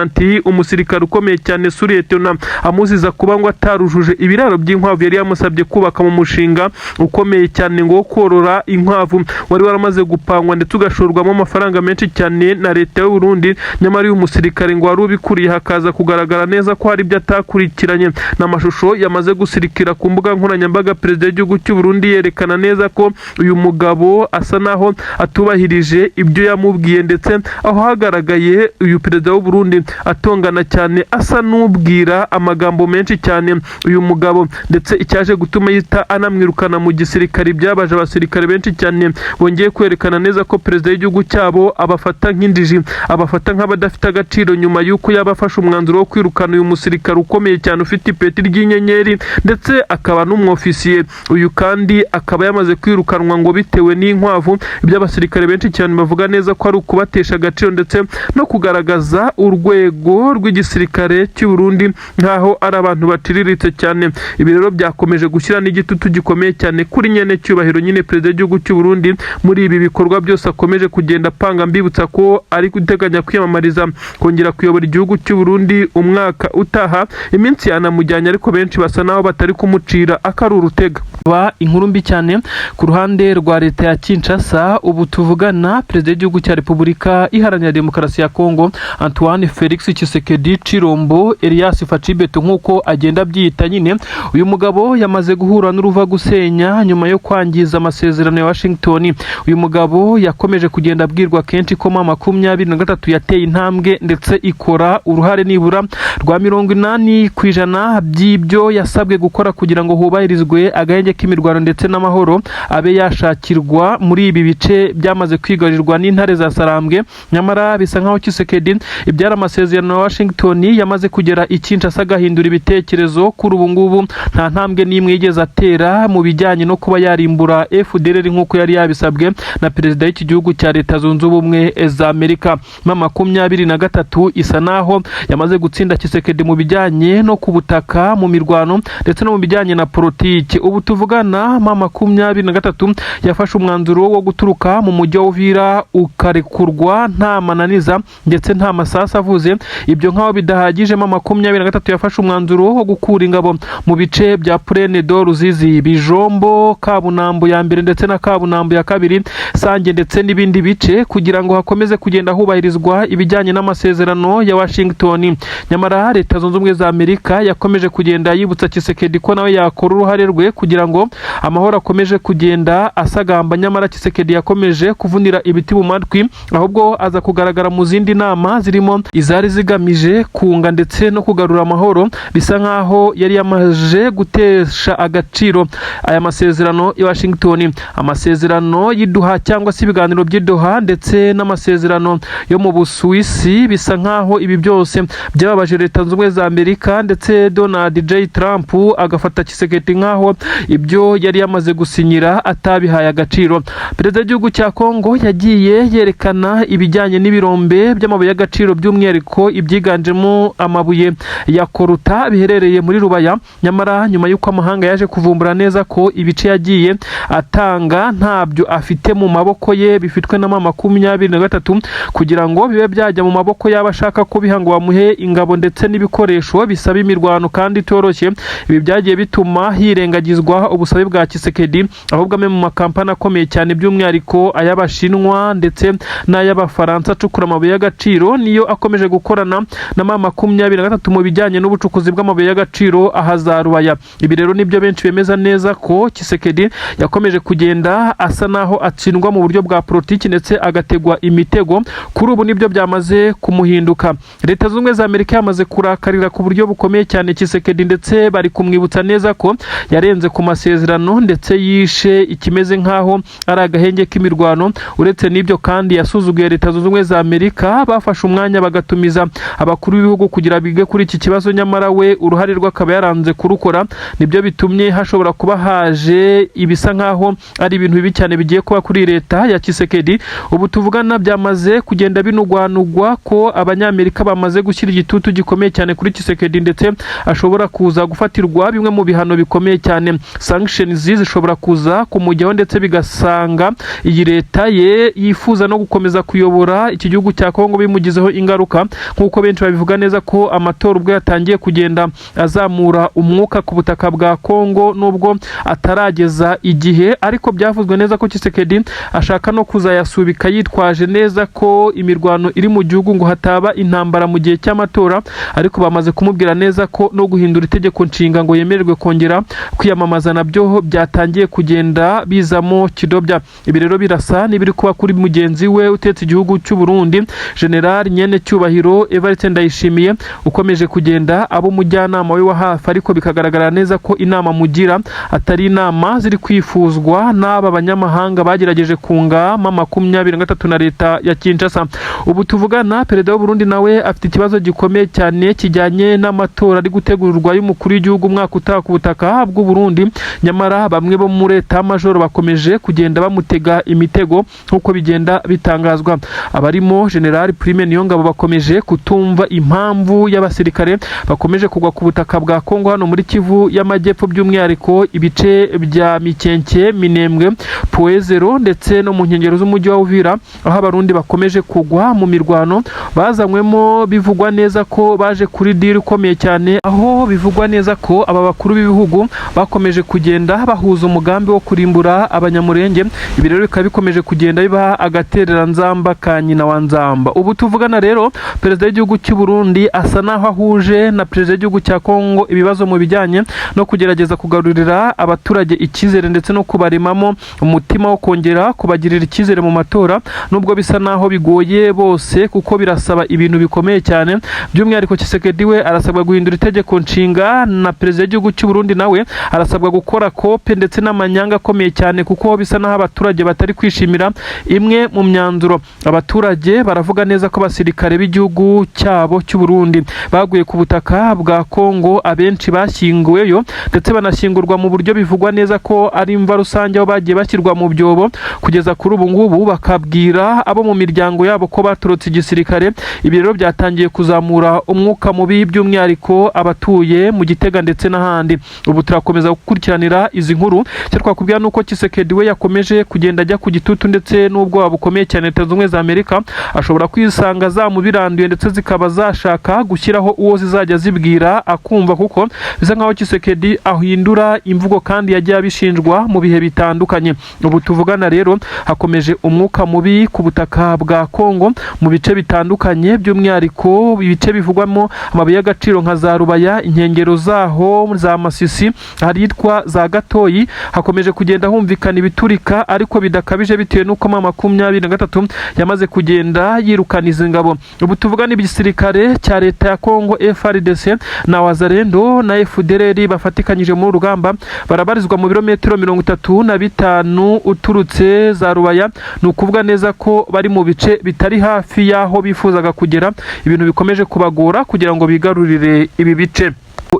umusirikare ukomeye cyane, sous-lieutenant, amuziza kuba ngo atarujuje ibiraro by'inkwavu yari yamusabye kubaka mu mushinga ukomeye cyane ngo wo korora inkwavu, wari waramaze gupangwa ndetse ugashorwamo amafaranga menshi cyane na leta y'u Burundi. Nyamara uyu musirikare ngo wari ubikuriye hakaza kugaragara neza ko hari ibyo atakurikiranye. N'amashusho yamaze gusirikira ku mbuga nkoranyambaga, perezida w'igihugu cy'u Burundi yerekana neza ko uyu mugabo asa naho atubahirije ibyo yamubwiye, ndetse aho hagaragaye uyu perezida w'u Burundi atongana cyane, asa n'ubwira amagambo menshi cyane uyu mugabo, ndetse icyaje gutuma yita anamwirukana mu gisirikare. Byabaje abasirikare benshi cyane bongeye kwerekana neza ko perezida w'igihugu cyabo abafata nk'injiji, abafata nk'abadafite agaciro, nyuma y'uko yaba afashe umwanzuro wo kwirukana uyu musirikare ukomeye cyane ufite ipeti ry'inyenyeri ndetse akaba n'umwofisiye. Uyu kandi akaba yamaze kwirukanwa ngo bitewe n'inkwavu, ibyo abasirikare benshi cyane bavuga neza ko ari ukubatesha agaciro ndetse no kugaragaza urwego rw'igisirikare cy'u Burundi nk'aho ari abantu baciriritse cyane. Ibi rero byakomeje gushyira n'igitutu gikomeye cyane kuri nyene cyubahiro nyine perezida w'igihugu cy'u Burundi muri ibi bikorwa byose akomeje kugenda apanga. Mbibutsa ko ari guteganya kwiyamamariza kongera kuyobora igihugu cy'u Burundi umwaka utaha. Iminsi yanamujyanye, ariko benshi basa naho batari kumucira akari urutega. Ba inkuru mbi cyane ku ruhande rwa leta ya Kinshasa. Ubu tuvugana, perezida w'igihugu cya Repubulika Iharanira Demokarasi ya Kongo, Antoine Felix Tshisekedi Chilombo Elias Fatshi Béton, nk'uko agenda abyita nyine, uyu mugabo yamaze guhura n'uruva gusenya nyuma yo kwangiza amasezerano ya Washington. Uyu mugabo yakomeje kugenda abwirwa kenshi ko M23 yateye intambwe ndetse ikora uruhare nibura rwa 80% by'ibyo yasabwe gukora kugira ngo hubahirizwe agahenge k'imirwano ndetse n'amahoro abe yashakirwa muri ibi bice byamaze kwigarurirwa n'intare za Sarambwe. Nyamara bisa nkaho Tshisekedi ibyari amasezerano ya Washington yamaze kugera i Kinshasa agahindura ibitekerezo. Kuri ubu ngubu nta ntambwe n'imwe yigeze atera mu bijyanye no kuba yarimbura FDLR nk'uko yari yabisabwe na perezida w'iki gihugu cya Leta Zunze Ubumwe za Amerika. M23 isa naho yamaze gutsinda Tshisekedi mu bijyanye no ku butaka, mu mirwano ndetse no mu bijyanye na politiki. Ubu tuvugana, M23 yafashe umwanzuro wo guturuka mu mujyi wa Uvira ukarekurwa nta mananiza ndetse nta masasu avuze. Ibyo nk'aho bidahagije, M23 yafashe umwanzuro wo gukura ingabo mu bice bya Plaine de Ruzizi, Bijombo, Kabunambo ya mbere ndetse na Kabunambo ya kabiri, Sange ndetse n'ibindi bice, kugira ngo hakomeze kugenda hubahirizwa ibijyanye n'amasezerano ya Washington. Nyamara Leta Zunze Ubumwe za Amerika yakomeje kugenda yibutsa Tshisekedi ko nawe yakora uruhare rwe kugira ngo amahoro akomeje kugenda asagamba. Nyamara Tshisekedi yakomeje kuvunira ibiti mu matwi, ahubwo aza kugaragara mu zindi nama zirimo izari zigamije kunga ndetse no kugarura amahoro. Bisa nkaho yari yamaze gutesha agaciro aya masezerano i Washington, amasezerano y'i Doha cyangwa se ibiganiro by'i Doha ndetse n'amasezerano yo mu Busuwisi. Bisa nkaho ibi byose byababaje Leta Zunze Ubumwe za Amerika, ndetse Donald J Trump agafata Tshisekedi nkaho ibyo yari yamaze gusinyira atabihaye agaciro. Perezida w'igihugu cya Kongo yagiye yerekana ibijyanye n'ibirombe by'amabuye y'agaciro, by'umwihariko ibyiganjemo amabuye ya coltan biherereye muri Rubaya. Nyamara nyuma y'uko amahanga yaje kuvumbura neza ko ibice yagiye atanga ntabyo afite mu maboko ye, bifitwe na M23, kugira ngo bibe byajya mu maboko y'abo ashaka kubiha ngo bamuhe ingabo ndetse n'ibikoresho bisaba imirwano kandi itoroshye, ibi byagiye bituma hirengagizwa ubusabe bwa Tshisekedi. Ahubwo amwe mu makampani akomeye cyane, by'umwihariko ay'Abashinwa ndetse n'ay'Abafaransa acukura amabuye y'agaciro, niyo akomeje gukorana na M23 mu bijyanye n'ubucukuzi bw'amabuye y'agaciro aha za Rubaya. Ibi rero nibyo benshi bemeza neza ko Tshisekedi yakomeje kugenda asa naho atsindwa mu buryo bwa politiki ndetse agategwa imitego. Kuri ubu nibyo byamaze kumuhinduka. Leta Zunze Ubumwe za Amerika yamaze kurakarira ku buryo bukomeye cyane Tshisekedi, ndetse bari kumwibutsa neza ko yarenze ku masezerano ndetse yishe ikimeze nk'aho ari agahenge k'imirwano. Uretse n'ibyo kandi, yasuzuguye Leta Zunze Ubumwe za Amerika bafashe umwanya bagatumiza abakuru b'ibihugu kugira bige kuri iki kibazo, nyamara we uruhare rwe akaba yaranze kurukora. Nibyo bitumye hashobora kuba haje ibisa nk'aho ari ibintu bibi cyane bigiye kuba kuri leta ya Tshisekedi. Ubu tuvugana byamaze kugenda binugwanugwa ko Abanyamerika bamaze gushyira igitutu gikomeye cyane kuri Tshisekedi, ndetse ashobora kuza gufatirwa bimwe mu bihano bikomeye cyane. Sanctions zishobora kuza kumujyaho, ndetse bigasanga iyi leta ye yifuza no gukomeza kuyobora iki gihugu cya Kongo bimugizeho ingaruka, nk'uko benshi babivuga neza ko amatora ubwo yatangiye kugenda azamura umwuka ku butaka bwa Kongo, nubwo atarageza igihe, ariko byavuzwe neza ko Tshisekedi ashaka no kuzayasubika yitwaje neza ko imirwano iri mu gihugu, ngo hataba intambara mu gihe cy'amatora. Ariko bamaze kumubwira neza ko no guhindura itegeko nshinga ngo yemererwe kongera kwiyamamaza nabyo byatangiye kugenda bizamo kidobya. Ibi rero birasa n'ibiri kuba kuri mugenzi we utetse igihugu cy'u Burundi, General Nyene Cyubahiro. nyenicubahiro Evariste Ndayishimiye ukomeje kugenda aba umujyanama we wa hafi, ariko bikagaragara neza ko inama mugira atari inama ziri kwifuzwa n'aba banyamahanga bagerageje kunga M23 na leta ya Kinshasa. Ubu tuvugana, perezida w'u Burundi nawe afite ikibazo gikomeye cyane kijyanye n'amatora ari gutegurwa y'umukuru w'igihugu umwaka utaha ku butaka bw'u Burundi. Nyamara bamwe bo muri leta majoro bakomeje kugenda bamutega imitego, nk'uko bigenda bitangazwa. Abarimo General Prime Niyongabo bakomeje kutumva impamvu y'abasirikare bakomeje kugwa ku butaka bwa Kongo hano muri Kivu y'Amajyepfo, by'umwihariko ibice bya Mikenke, Minembwe, Poezero ndetse no mu nkengero z'umujyi wa Uvira, aho Abarundi bakomeje kugwa mu mirwano bazanywemo. Bivugwa neza ko baje kuri deal ikomeye cyane, aho bivugwa neza ko aba bakuru b'ibihugu bakomeje kugenda bahuza umugambi wo kurimbura Abanyamurenge. Ibi rero bikaba bikomeje kugenda biba agatereranzamba ka nyina wa nzamba. Ubu tuvugana rero, perezida w'igihugu cy'u Burundi asa naho ahuje na perezida w'igihugu cya Kongo ibibazo mu bijyanye no kugerageza kugarurira abaturage icyizere ndetse no kubaremamo umutima wo kongera kubagirira icyizere mu matora, nubwo bisa naho bigoye bose kuko birasaba ibintu bikomeye cyane. By'umwihariko Tshisekedi we arasabwa guhindura itegeko nshinga, na perezida w'igihugu cy'u Burundi nawe arasabwa gukora kope ndetse n'amanyanga akomeye cyane, kuko bisa naho abaturage batari kwishimira imwe mu myanzuro. Abaturage baravuga neza ko abasirikare b'igihugu cyabo cy'u Burundi baguye ku butaka bwa Kongo, abenshi bashyinguweyo ndetse banashyingurwa mu buryo bivugwa neza ko ari imva rusange, aho bagiye bashyirwa mu byobo kugeza kuri ubu ngubu bakabwira abo mu miryango yabo ko baturutse igisirikare. Ibi rero byatangiye kuzamura umwuka mubi, by'umwihariko abatuye mu Gitega ndetse n'ahandi. Ubu turakomeza gukurikiranira izi nkuru. Icyo twakubwira ni uko Tshisekedi we yakomeje kugenda ajya ku gitutu ndetse n'ubwoba bukomeye cyane. Leta Zunze Ubumwe za Amerika ashobora kwisanga zamubiranduye ndetse zikaba zashaka gushyiraho uwo zizajya zibwira akumva, kuko bisa nkaho Tshisekedi ahindura imvugo kandi yagiye abishinjwa mu bihe bitandukanye. Ubu tuvugana rero, hakomeje umwuka mubi ku butaka bwa Kongo mu bice bitandukanye, by'umwihariko ibice bivugwamo amabuye y'agaciro nka za Rubaya, inkengero zaho za Masisi, ahitwa za Gatoyi. Hakomeje kugenda humvikana ibiturika ariko bidakabije, bitewe n'uko M23 yamaze kugenda yirukana izi ngabo. Ubu tuvugana, igisirikare cya leta ya Kongo FARDC na Wazalendo na FDLR bafatikanyije muri rugamba barabarizwa mu birometero 35 uturutse za Rubaya. Ni ukuvuga neza ko bari mu bice bitari hafi y'aho bifuzaga kugera, ibintu bikomeje kubagora kugira ngo bigarurire ibi bice.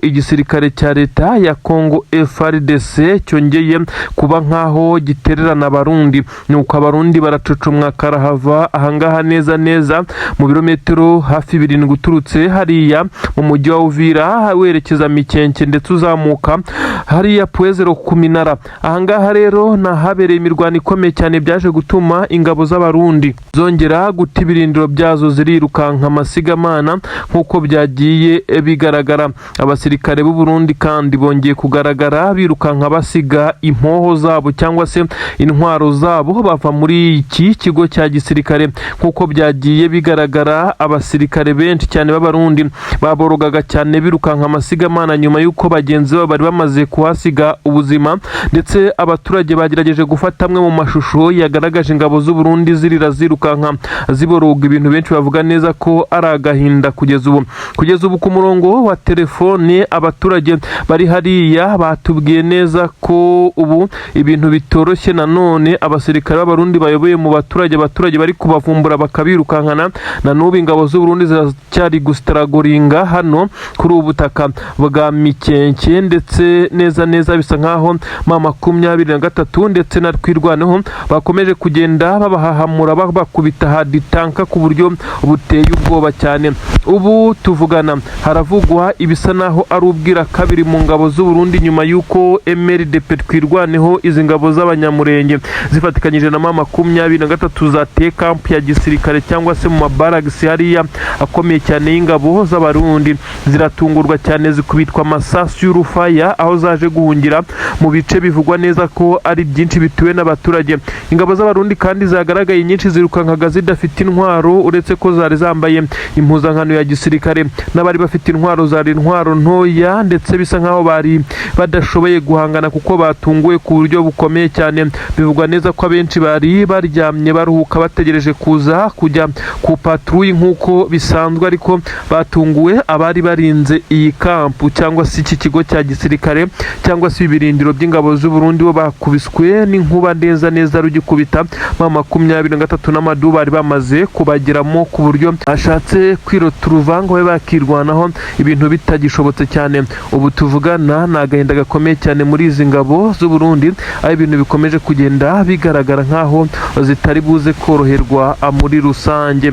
Igisirikare cya leta ya Kongo FARDC cyongeye kuba nkaho gitererana Abarundi, nuko Abarundi baracucumwa karahava. Ahangaha neza neza mu birometero hafi 7 uturutse hariya mu mujyi wa Uvira werekeza Mikenke ndetse uzamuka hariya Pwezero ku minara. Ahangaha rero ni ahabereye imirwano ikomeye cyane, byaje gutuma ingabo z'Abarundi zongera guta ibirindiro byazo zirirukanka amasigamana, nk'uko byagiye bigaragara. Abasirikare b'u Burundi kandi bongeye kugaragara birukanka basiga impoho zabo cyangwa se intwaro zabo, bava muri iki kigo cya gisirikare. Nk'uko byagiye bigaragara, abasirikare benshi cyane b'Abarundi baborogaga cyane birukanka amasigamana nyuma y'uko bagenzi babo bari bamaze kuhasiga ubuzima. Ndetse abaturage bagerageje gufata amwe mu mashusho yagaragaje ingabo z'u Burundi zirira, zirukanka, ziboroga, ibintu benshi bavuga neza ko ari agahinda. Kugeza ubu ku murongo wa telefone abaturage bari hariya batubwiye neza ko ubu ibintu bitoroshye. Nanone abasirikare b'Abarundi bayoboye mu baturage, abaturage bari kubavumbura bakabirukankana. Na n'ubu ingabo z'u Burundi ziracyari gustrugglinga hano kuri ubu butaka bwa Mikenke, ndetse neza neza bisa nkaho M23 ndetse na Twirwaneho bakomeje kugenda babahahamura, babakubita haditanka ku buryo buteye ubwoba cyane. Ubu tuvugana haravugwa ibisa naho ari ubwira kabiri mu ngabo z'u Burundi, nyuma y'uko MRDP Twirwaneho, izi ngabo z'Abanyamurenge zifatikanyije na M23, zateye kampu ya gisirikare cyangwa se mu mabaragisi hariya akomeye cyane y'ingabo z'Abarundi, ziratungurwa cyane zikubitwa amasasu y'urufaya, aho zaje guhungira mu bice bivugwa neza ko ari byinshi bituwe n'abaturage. Ingabo z'Abarundi kandi zagaragaye nyinshi zirukankaga zidafite intwaro, uretse ko zari zambaye impuzankano ya gisirikare, n'abari bafite intwaro zari intwaro. ntoya, ndetse bisa nkaho bari badashoboye guhangana kuko batunguwe ku buryo bukomeye cyane. Bivugwa neza ko abenshi bari baryamye baruhuka bategereje kuza kujya ku patrouille nk'uko bisanzwe, ariko batunguwe abari barinze iyi kampu cyangwa se iki kigo cya gisirikare cyangwa se ibirindiro by'ingabo z'u Burundi, bo bakubiswe n'inkuba neza neza rugikubita. M23 n'amadu bari bamaze kubageramo ku buryo ashatse kwirota uruvango babe bakirwanaho, ibintu bitagishobotse cyane. Ubu tuvugana ni agahinda gakomeye cyane muri izi ngabo z'u Burundi, aho ibintu bikomeje kugenda bigaragara nk'aho zitari buze koroherwa muri rusange.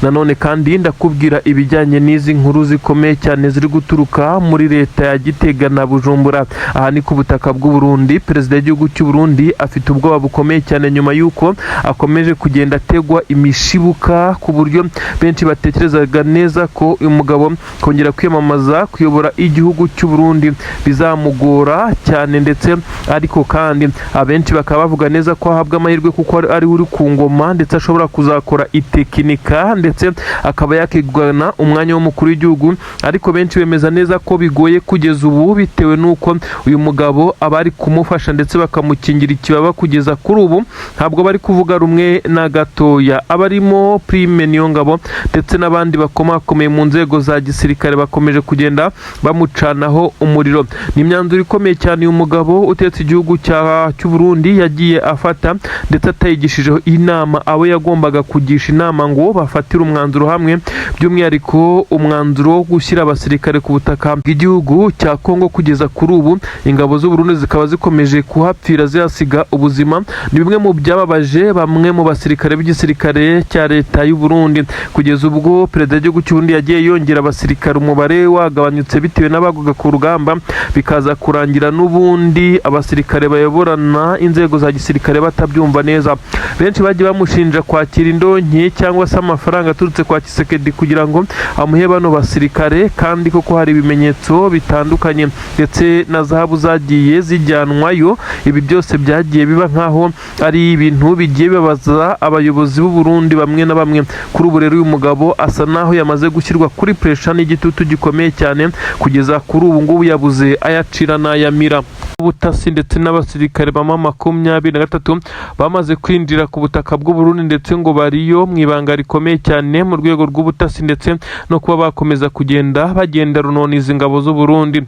Nanone kandi ndakubwira ibijyanye n'izi nkuru zikomeye cyane ziri guturuka muri leta ya Gitega na Bujumbura. Aha ni ku butaka bw'u Burundi. Perezida w'igihugu cy'u Burundi afite ubwoba bukomeye cyane nyuma y'uko akomeje kugenda ategwa imishibuka, ku buryo benshi batekerezaga neza ko uyu mugabo kongera kwiyamamaza kuyobora igihugu cy'u Burundi bizamugora cyane. Ndetse ariko kandi abenshi bakaba bavuga neza ko ahabwa amahirwe kuko ari uri ku ngoma, ndetse ashobora kuzakora itekinika ndetse akaba yakigana umwanya w'umukuru w'igihugu. Ariko benshi bemeza neza ko bigoye kugeza ubu, bitewe n'uko uyu mugabo abari kumufasha ndetse bakamukingira ikibaba kugeza kuri ubu ntabwo bari kuvuga rumwe na gatoya. Abarimo Prime Niyongabo ndetse n'abandi bakomakomeye mu nzego za gisirikare bakomeje kugenda bamucanaho umuriro. Ni imyanzuro ikomeye cyane uyu mugabo utetse igihugu cy'u Burundi yagiye afata, ndetse atayigishijeho inama abo yagombaga kugisha inama ngo bafatire umwanzuro hamwe, by'umwihariko umwanzuro wo gushyira abasirikare ku butaka bw'igihugu cya Kongo. Kugeza kuri ubu ingabo z'u Burundi zikaba zikomeje kuhapfira zihasiga ubuzima. Ni bimwe mu byababaje bamwe mu basirikare b'igisirikare cya leta y'u Burundi, kugeza ubwo perezida w'igihugu cy'u Burundi yagiye yongera abasirikare, umubare wagabanyutse bitewe n'abagwaga ku rugamba, bikaza kurangira n'ubundi abasirikare bayoborana inzego za gisirikare batabyumva neza. Benshi bagiye bamushinja kwakira indonke cyangwa se amafaranga aturutse kwa Tshisekedi kugira ngo amuhe bano basirikare, kandi koko hari ibimenyetso bitandukanye ndetse na zahabu zagiye zijyanwayo. Ibi byose byagiye biba nkaho ari ibintu bigiye bibabaza abayobozi b'u Burundi bamwe na bamwe. Kuri ubu rero uyu mugabo asa naho yamaze gushyirwa kuri pressure n'igitutu gikomeye cyane, kugeza kuri ubu ngubu yabuze ayacira n'ayamira. Ubutasi ndetse n'abasirikare ba M23 bamaze kwinjira ku butaka bw'u Burundi, ndetse ngo bariyo mu ibanga rikomeye cyane mu rwego rw'ubutasi ndetse no kuba bakomeza kugenda bagenda runona izi ngabo z'u Burundi.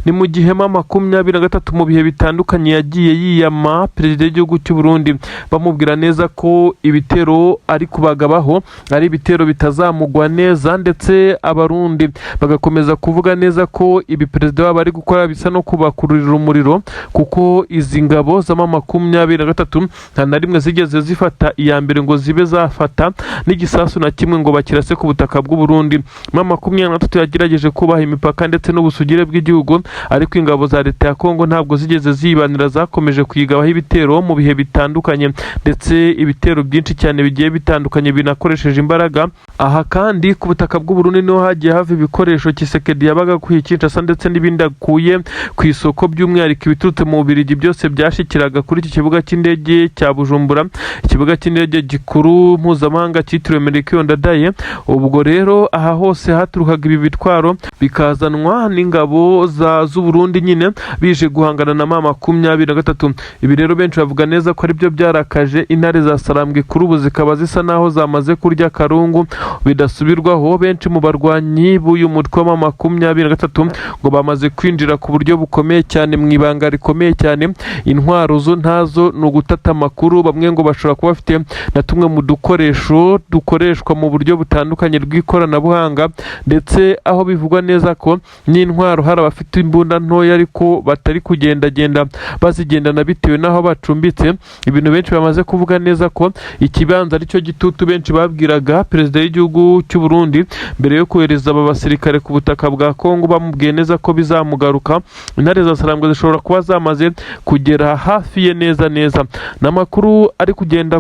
Ni mu gihe M23 mu bihe bitandukanye yagiye yiyama perezida w'igihugu cy'u Burundi, bamubwira neza ko ibitero ari kubagabaho ari ibitero bitazamugwa neza, ndetse abarundi bagakomeza kuvuga neza ko ibi perezida wabo ari gukora bisa no kubakururira umuriro, kuko izi ngabo za M23 nta na rimwe zigeze zifata iya mbere ngo zibe zafata n'igisasu na kimwe ngo bakirase ku butaka bw'u Burundi. M23 yagerageje kubaha imipaka ndetse n'ubusugire bw'igihugu, ariko ingabo za leta ya Kongo ntabwo zigeze zibanira, zakomeje kuyigabaho ibitero mu bihe bitandukanye, ndetse ibitero byinshi cyane bigiye bitandukanye binakoresheje imbaraga. Aha kandi ku butaka bw'u Burundi niho hagiye hava ibikoresho Tshisekedi yabaga akuye Kinshasa ndetse n'ibindi akuye ku isoko, by'umwihariko ibiturutse mu Bubiligi byose byashikiraga kuri iki kibuga cy'indege cya Bujumbura, ikibuga cy'indege gikuru mpuzamahanga cyitiriwe Melchior Ndadaye. Ubwo rero aha hose haturukaga ibi bitwaro bikazanwa n'ingabo z'u Burundi nyine bije guhangana na M23. Ibi rero benshi bavuga neza ko aribyo byarakaje intare za Sarambwe, kuri ubu zikaba zisa naho zamaze kurya karungu bidasubirwaho. Benshi mu barwanyi b'uyu mutwe wa M23 ngo bamaze kwinjira ku buryo bukomeye cyane mu ibanga rikomeye cyane. Intwaro zo ntazo, ni ugutata amakuru. Bamwe ngo bashobora kuba bafite na tumwe mu dukoresho dukoreshwa mu buryo butandukanye rw'ikoranabuhanga, ndetse aho bivugwa neza ko n'intwaro hari abafite imbunda ntoya ariko batari kugendagenda bazigendana bitewe n'aho bacumbitse. Ibintu benshi bamaze kuvuga neza ko ikibanza aricyo gitutu benshi babwiraga perezida w'igihugu cy'u Burundi mbere yo kohereza aba basirikare ku butaka bwa Kongo, bamubwiye neza ko bizamugaruka. Intare za Sarambwe zishobora kuba zamaze kugera hafi ye neza neza. Ni amakuru ari kugenda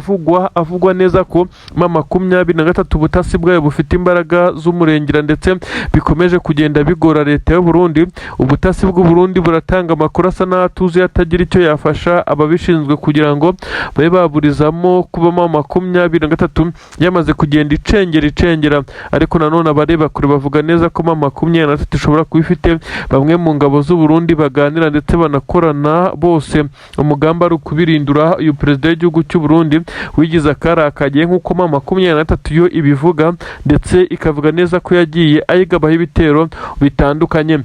avugwa neza ko M23 ubutasi bwayo bufite imbaraga z'umurengera, ndetse bikomeje kugenda bigora leta y'u Burundi. Ubutasi bw'u Burundi buratanga amakuru asa n'atuzuye, atagira icyo yafasha ababishinzwe kugira ngo babe baburizamo kubamo 23 yamaze kugenda icengera icengera. Ariko nanone abareba kure bavuga neza ko M23 ishobora kuba ifite bamwe mu ngabo z'u Burundi baganira ndetse banakorana bose, umugambi ari ukubirindura uyu perezida w'igihugu cy'u Burundi wigize akarakagiye, nk'uko M23 yo ibivuga, ndetse ikavuga neza ko yagiye ayigabaho ibitero bitandukanye.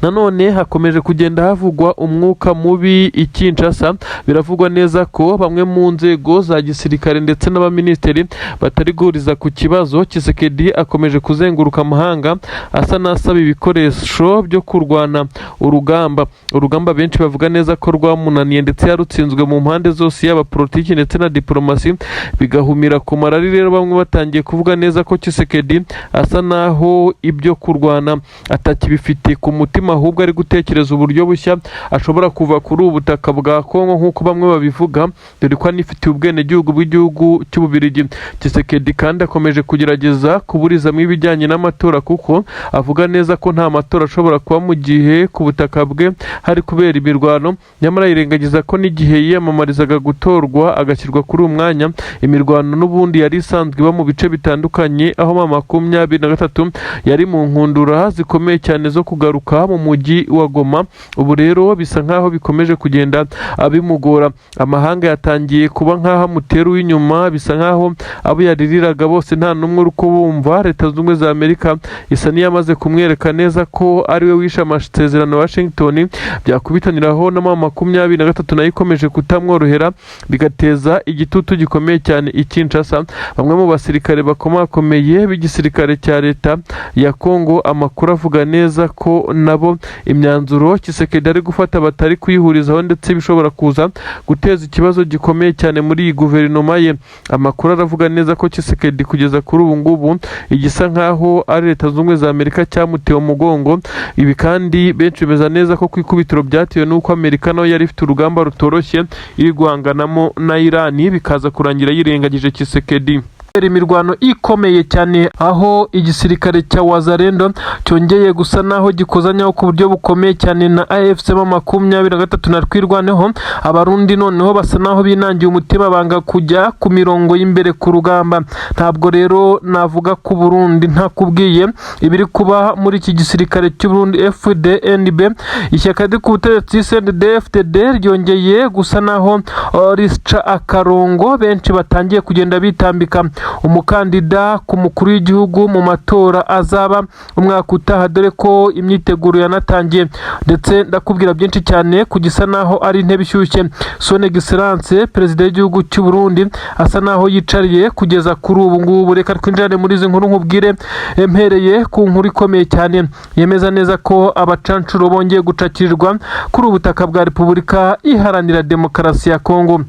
Nanone hakomeje kugenda havugwa umwuka mubi i Kinshasa. Biravugwa neza ko bamwe mu nzego za gisirikare ndetse n'abaminisitiri batari guhuriza ku kibazo. Tshisekedi akomeje kuzenguruka amahanga asa n'asaba ibikoresho byo kurwana urugamba, urugamba benshi bavuga neza ko rwamunaniye, ndetse yarutsinzwe mu mpande zose, yaba politiki ndetse na diplomasi, bigahumira ku marari. Rero bamwe batangiye kuvuga neza ko Tshisekedi asa naho ibyo kurwana atakibifite ku mutima, ahubwo ari gutekereza uburyo bushya ashobora kuva kuri ubu butaka bwa Kongo, nk'uko bamwe babivuga, dore ko anifitiye ubwenegihugu bw'igihugu cy'Ububirigi. Tshisekedi kandi akomeje kugerageza kuburizamo ibijyanye n'amatora, kuko avuga neza ko nta matora ashobora kuba mu gihe ku butaka bwe hari kubera imirwano. Nyamara yirengagiza ko n'igihe yiyamamarizaga gutorwa agashyirwa kuri uyu mwanya, imirwano n'ubundi yari isanzwe iba mu bice bitandukanye, aho M23 yari mu nkundura zikomeye cyane zo kugaruka mu mujyi wa Goma. Ubu rero bisa nkaho bikomeje kugenda bimugora. Amahanga yatangiye kuba nkaho amutera uw'inyuma, bisa nkaho abo yaririraga bose nta n'umwe uri kubumva. Leta Zunze Ubumwe za Amerika isa n'iyamaze kumwereka neza ko ariwe wishe amasezerano ya Washington. Byakubitaniraho na M23 nayo ikomeje kutamworohera, bigateza igitutu gikomeye cyane i Kinshasa. Bamwe mu basirikare bakomakomeye b'igisirikare cya leta ya Kongo, amakuru avuga neza ko nabo imyanzuro Tshisekedi ari gufata batari kuyihurizaho, ndetse bishobora kuza guteza ikibazo gikomeye cyane muri iyi guverinoma ye. Amakuru aravuga neza ko Tshisekedi kugeza kuri ubu ngubu igisa nkaho ari Leta Zunze Ubumwe za Amerika cyamutewe umugongo. Ibi kandi benshi bemeza neza ko ku ikubitiro byatewe n'uko Amerika nayo yari ifite urugamba rutoroshye iri guhanganamo na Irani, bikaza kurangira yirengagije Tshisekedi. Imirwano ikomeye cyane, aho igisirikare cya Wazalendo cyongeye gusa naho gikozanyaho ku buryo bukomeye cyane na AFC M23 na Twirwaneho. Abarundi noneho basa naho binangiye umutima, banga kujya ku mirongo y'imbere ku rugamba. Ntabwo rero navuga ku Burundi ntakubwiye ibiri kuba muri iki gisirikare cy'u Burundi FDNB. Ishyaka riri ku butegetsi CNDD-FDD ryongeye gusa naho rica akarongo. Benshi batangiye kugenda bitambika umukandida ku mukuru w'igihugu mu matora azaba umwaka utaha, dore ko imyiteguro yanatangiye. Ndetse ndakubwira byinshi cyane ku gisa naho ari intebe ishyushye Son Excellence perezida w'igihugu cy'u Burundi asa naho yicariye kugeza kuri ubu ngubu. Reka twinjirane muri izi nkuru, nkubwire mpereye ku nkuru ikomeye cyane yemeza neza ko abacancuro bongeye gucakirirwa kuri ubu butaka bwa Repubulika Iharanira Demokarasi ya Kongo.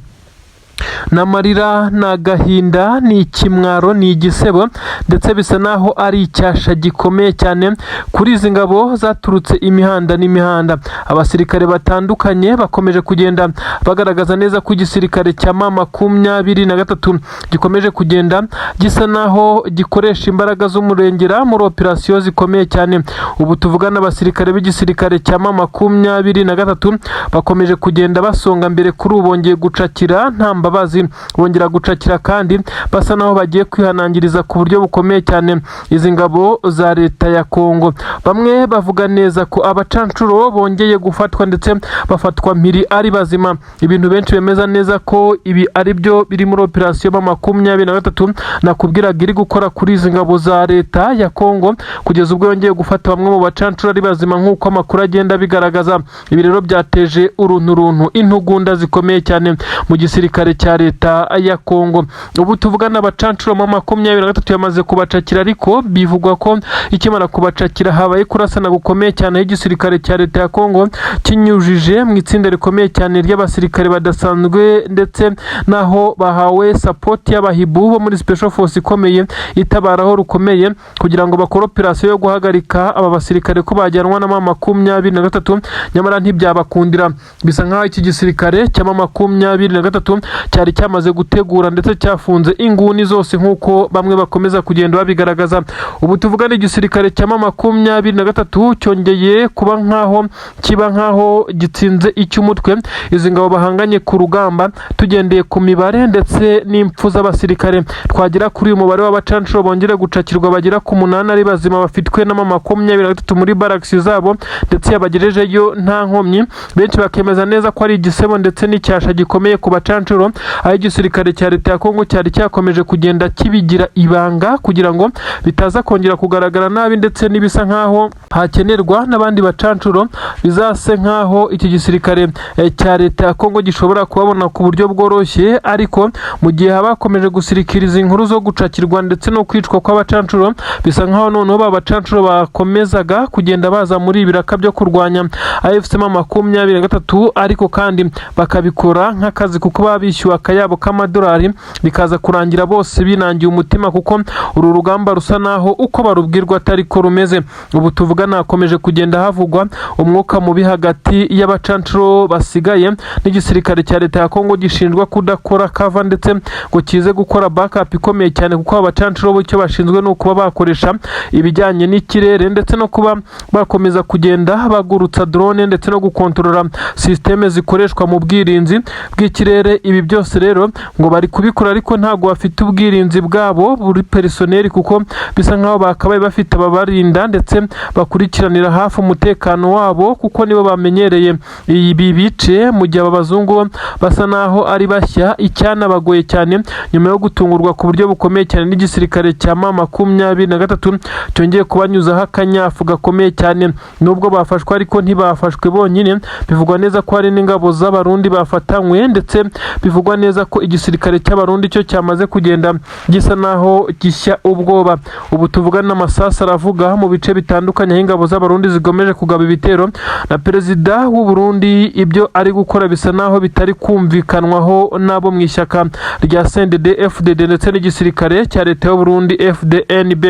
N'amarira, ni agahinda, ni ikimwaro, ni igisebo, ndetse bisa naho ari icyasha gikomeye cyane kuri izi ngabo zaturutse imihanda n'imihanda. Abasirikare batandukanye bakomeje kugenda bagaragaza neza ko igisirikare cya M23 gikomeje kugenda gisa naho gikoresha imbaraga z'umurengera muri operasiyo zikomeye cyane. Ubu tuvugana, abasirikare b'igisirikare cya M23 bakomeje kugenda basonga mbere. Kuri ubu bongeye gucakira nta mbabazi, bongera gucakira kandi basa naho bagiye kwihanangiriza ku buryo bukomeye cyane izi ngabo za leta ya Kongo. Bamwe bavuga neza ko abacancuro bongeye gufatwa, ndetse bafatwa mpiri ari bazima, ibintu benshi bemeza neza ko ibi ari byo biri muri operasiyo M23 nakubwiraga iri gukora kuri izi ngabo za leta ya Kongo, kugeza ubwo yongeye gufata bamwe mu bacancuro ari bazima, nk'uko amakuru agenda abigaragaza. Ibi rero byateje urunturuntu, intugunda zikomeye cyane mu gisirikare cya leta ya Kongo. Ubu tuvugana, abacancuro M23 yamaze kubacakira, ariko bivugwa ko ikimara kubacakira habaye kurasana gukomeye cyane, aho igisirikare cya leta ya Kongo kinyujije mu itsinda rikomeye cyane ry'abasirikare badasanzwe, ndetse naho bahawe support y'abahibu bo muri Special Force ikomeye itabaraho rukomeye, kugira ngo bakore operasiyo yo guhagarika aba basirikare ko bajyanwa na M23. Nyamara ntibyabakundira. Bisa nk'aho iki gisirikare cya M23 cyari cyari cyamaze gutegura ndetse cyafunze inguni zose nk'uko bamwe bakomeza kugenda babigaragaza. Ubu tuvugana igisirikare cya M23 cyongeye kuba nkaho kiba nkaho gitsinze icy'umutwe izi ngabo bahanganye ku rugamba. Tugendeye ku mibare ndetse n'impfu z'abasirikare, twagera kuri uyu mubare w'abacanshuro bongera gucakirwa bagera ku 8 ari bazima bafitwe na M23 muri barracks zabo, ndetse yabagejejeyo nta nkomyi. Benshi bakemeza neza ko ari igisebo ndetse n'icyasha gikomeye ku bacanshuro, aho igisirikare cya leta ya Kongo cyari cyakomeje kugenda kibigira ibanga kugira ngo bitaza kongera kugaragara nabi, ndetse n'ibisa nkaho hakenerwa n'abandi bacanshuro bizase nkaho iki gisirikare cya leta ya Kongo gishobora kubabona ku buryo bworoshye. Ariko mu gihe haba hakomeje gusirikiriza inkuru zo gucakirwa ndetse no kwicwa kw'abacanshuro, bisa nkaho noneho ba bacanshuro bakomezaga kugenda baza muri ibiraka byo kurwanya AFC M23, ariko kandi bakabikora nk'akazi kuko baba bishyuwe akayabo k'amadolari, bikaza kurangira bose binangiye umutima kuko uru rugamba rusa naho uko barubwirwa atari ko rumeze. Ubu tuvugana hakomeje kugenda havugwa umwuka mubi hagati y'abacanshuro basigaye n'igisirikare cya leta ya Kongo gishinjwa kudakora cover ndetse ngo kize gukora backup ikomeye cyane, kuko abacanshuro bo icyo bashinzwe ni ukuba bakoresha ibijyanye n'ikirere ndetse no kuba bakomeza kugenda bagurutsa drone ndetse no gukontorora système zikoreshwa mu bwirinzi bw'ikirere. Ibi byose rero ngo bari kubikora, ariko ntabwo bafite ubwirinzi bwabo buri personnel, kuko bisa nkaho bakabaye bafite ababarinda ndetse bakurikiranira hafi umutekano wabo, kuko nibo bamenyereye ibi bice, mu gihe aba bazungu basa naho ari bashya. Icyanabagoye cyane nyuma yo gutungurwa ku buryo bukomeye cyane n'igisirikare cya M23 cyongeye kubanyuzaho akanyafu gakomeye cyane. Nubwo bafashwe ariko ntibafashwe bonyine, bivugwa neza ko hari n'ingabo z'Abarundi bafatanywe, ndetse bivugwa neza ko igisirikare cy'Abarundi cyo cyamaze kugenda gisa naho gishya ubwoba. Ubu tuvugana n'amasasu aravuga mu bice bitandukanye aho ingabo z'Abarundi zigomeje kugaba ibitero, na perezida w'u Burundi ibyo ari gukora bisa naho bitari kumvikanwaho n'abo mu ishyaka rya CNDD FDD ndetse n'igisirikare cya leta y'u Burundi FDNB.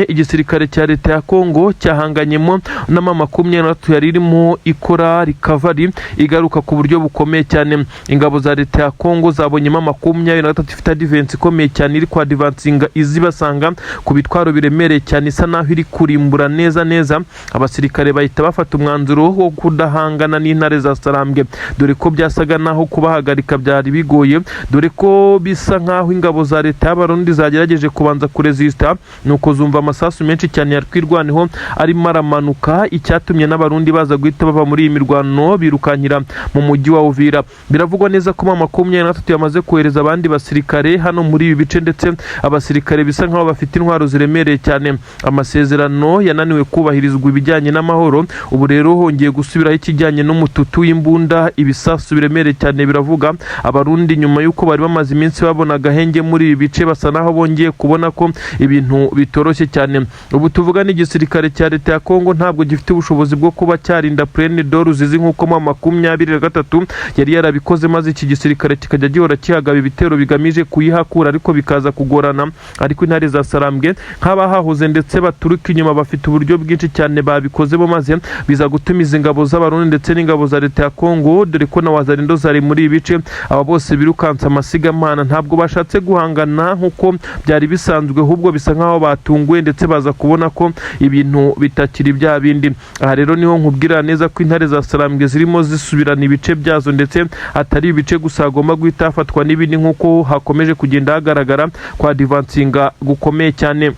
Igisirikare cya leta ya Kongo cyahanganyemo na M23 yari irimo ikora recovery igaruka ku buryo bukomeye cyane. Ingabo za leta ya Kongo zabonyemo M23 ifite advance ikomeye cyane, iri kwa-advancinga izibasanga ku bitwaro biremereye cyane, isa naho iri kurimbura neza neza. Abasirikare bahita bafata umwanzuro wo kudahangana n'intare za Sarambwe, dore ko byasaga naho kubahagarika byari bigoye, dore ko bisa nkaho ingabo za leta y'Abarundi zagerageje kubanza kuresista, nuko zumva amasasu menshi cyane ya Twirwaneho arimo aramanuka, icyatumye n'Abarundi baza guhita bava muri iyi mirwano birukankira mu mujyi wa Uvira. Biravugwa neza ko M23 yamaze kohereza abandi basirikare hano muri ibi bice, ndetse abasirikare bisa nkaho bafite intwaro ziremereye cyane. Amasezerano yananiwe kubahirizwa ibijyanye n'amahoro, ubu rero hongeye gusubiraho ikijyanye n'umututu w'imbunda, ibisasu biremereye cyane biravuga. Abarundi nyuma y'uko bari bamaze iminsi babona agahenge muri ibi bice, basa naho bongeye kubona ko ibintu bitoroshye cyane. Ubu tuvuga n'igisirikare cya leta ya Kongo ntabwo gifite ubushobozi bwo kuba cyarinda Plaine de Ruzizi nk'uko M23 yari yarabikoze, maze iki gisirikare kikajya gihora kihagaba ibitero bigamije kuyihakura, ariko bikaza kugorana. Ariko intare za Sarambwe nk'abahahoze ndetse baturuka inyuma bafite uburyo bwinshi cyane babikozemo, maze biza gutumiza ingabo z'Abarundi ndetse n'ingabo za leta ya Kongo, dore ko na Wazalendo zari muri ibi bice. Aba bose birukansa amasigamana, ntabwo bashatse guhangana nk'uko byari bisanzwe, ahubwo bisa nk'aho batunguwe ndetse baza kubona ko ibintu bitakiri bya bindi. Aha rero niho nkubwira neza ko intare za Sarambwe zirimo zisubirana ibice byazo, ndetse atari ibice gusa, hagomba guhita hafatwa n'ibindi nk'uko hakomeje kugenda hagaragara kwa advancinga gukomeye cyane.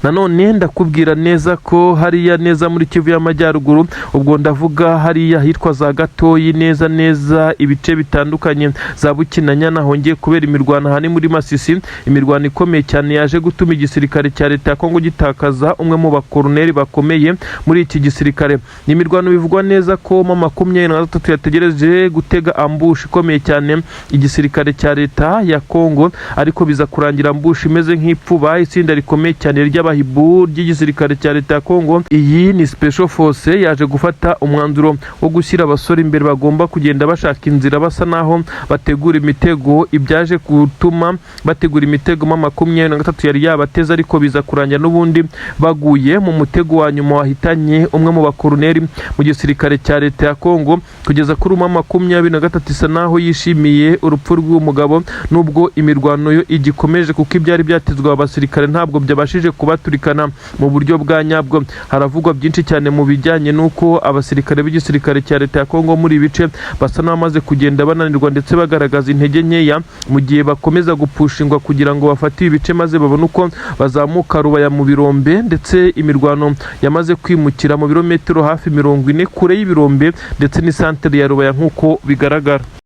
Nanone ndakubwira neza ko hariya neza muri Kivu y'Amajyaruguru, ubwo ndavuga hariya hitwa za Gatoyi, neza neza ibice bitandukanye za Bukinanyana, hongeye kubera imirwano. Aha ni muri Masisi, imirwano ikomeye cyane yaje gutuma igisirikare cya leta ya Kongo gitakaza umwe mu bakoroneri bakomeye muri iki gisirikare. Ni imirwano bivugwa neza ko M23 yategereje gutega ambush ikomeye cyane igisirikare cya leta ya Kongo, ariko biza kurangira ambush imeze nk'ipfuba. Itsinda rikomeye cyane ry'abahibu ry'igisirikare cya leta ya Kongo. Iyi ni Special Force yaje gufata umwanzuro wo gushyira abasore imbere bagomba kugenda bashaka inzira, basa naho bategura imitego. Ibyaje gutuma bategura imitego M23 yari yabateze, ariko biza kurangira n'ubundi baguye mu mutego wa nyuma wahitanye umwe mu bakoroneri mu gisirikare cya leta ya Kongo. Kugeza kuri ubu M23 isa naho yishimiye urupfu rw'uwo mugabo, nubwo imirwano yo igikomeje, kuko ibyari byatezwe aba basirikare ntabwo byabashije kubaturikana mu buryo bwa nyabwo. Haravugwa byinshi cyane mu bijyanye n'uko abasirikare b'igisirikare cya leta ya Kongo muri ibi bice basa n'abamaze kugenda bananirwa ndetse bagaragaza intege nkeya, mu gihe bakomeza gupushingwa kugira ngo bafate ibi bice maze babone uko bazamuka Rubaya mu birombe. Ndetse imirwano yamaze kwimukira mu birometero hafi 40 kure y'ibirombe ndetse n'isantere ya Rubaya nk'uko bigaragara.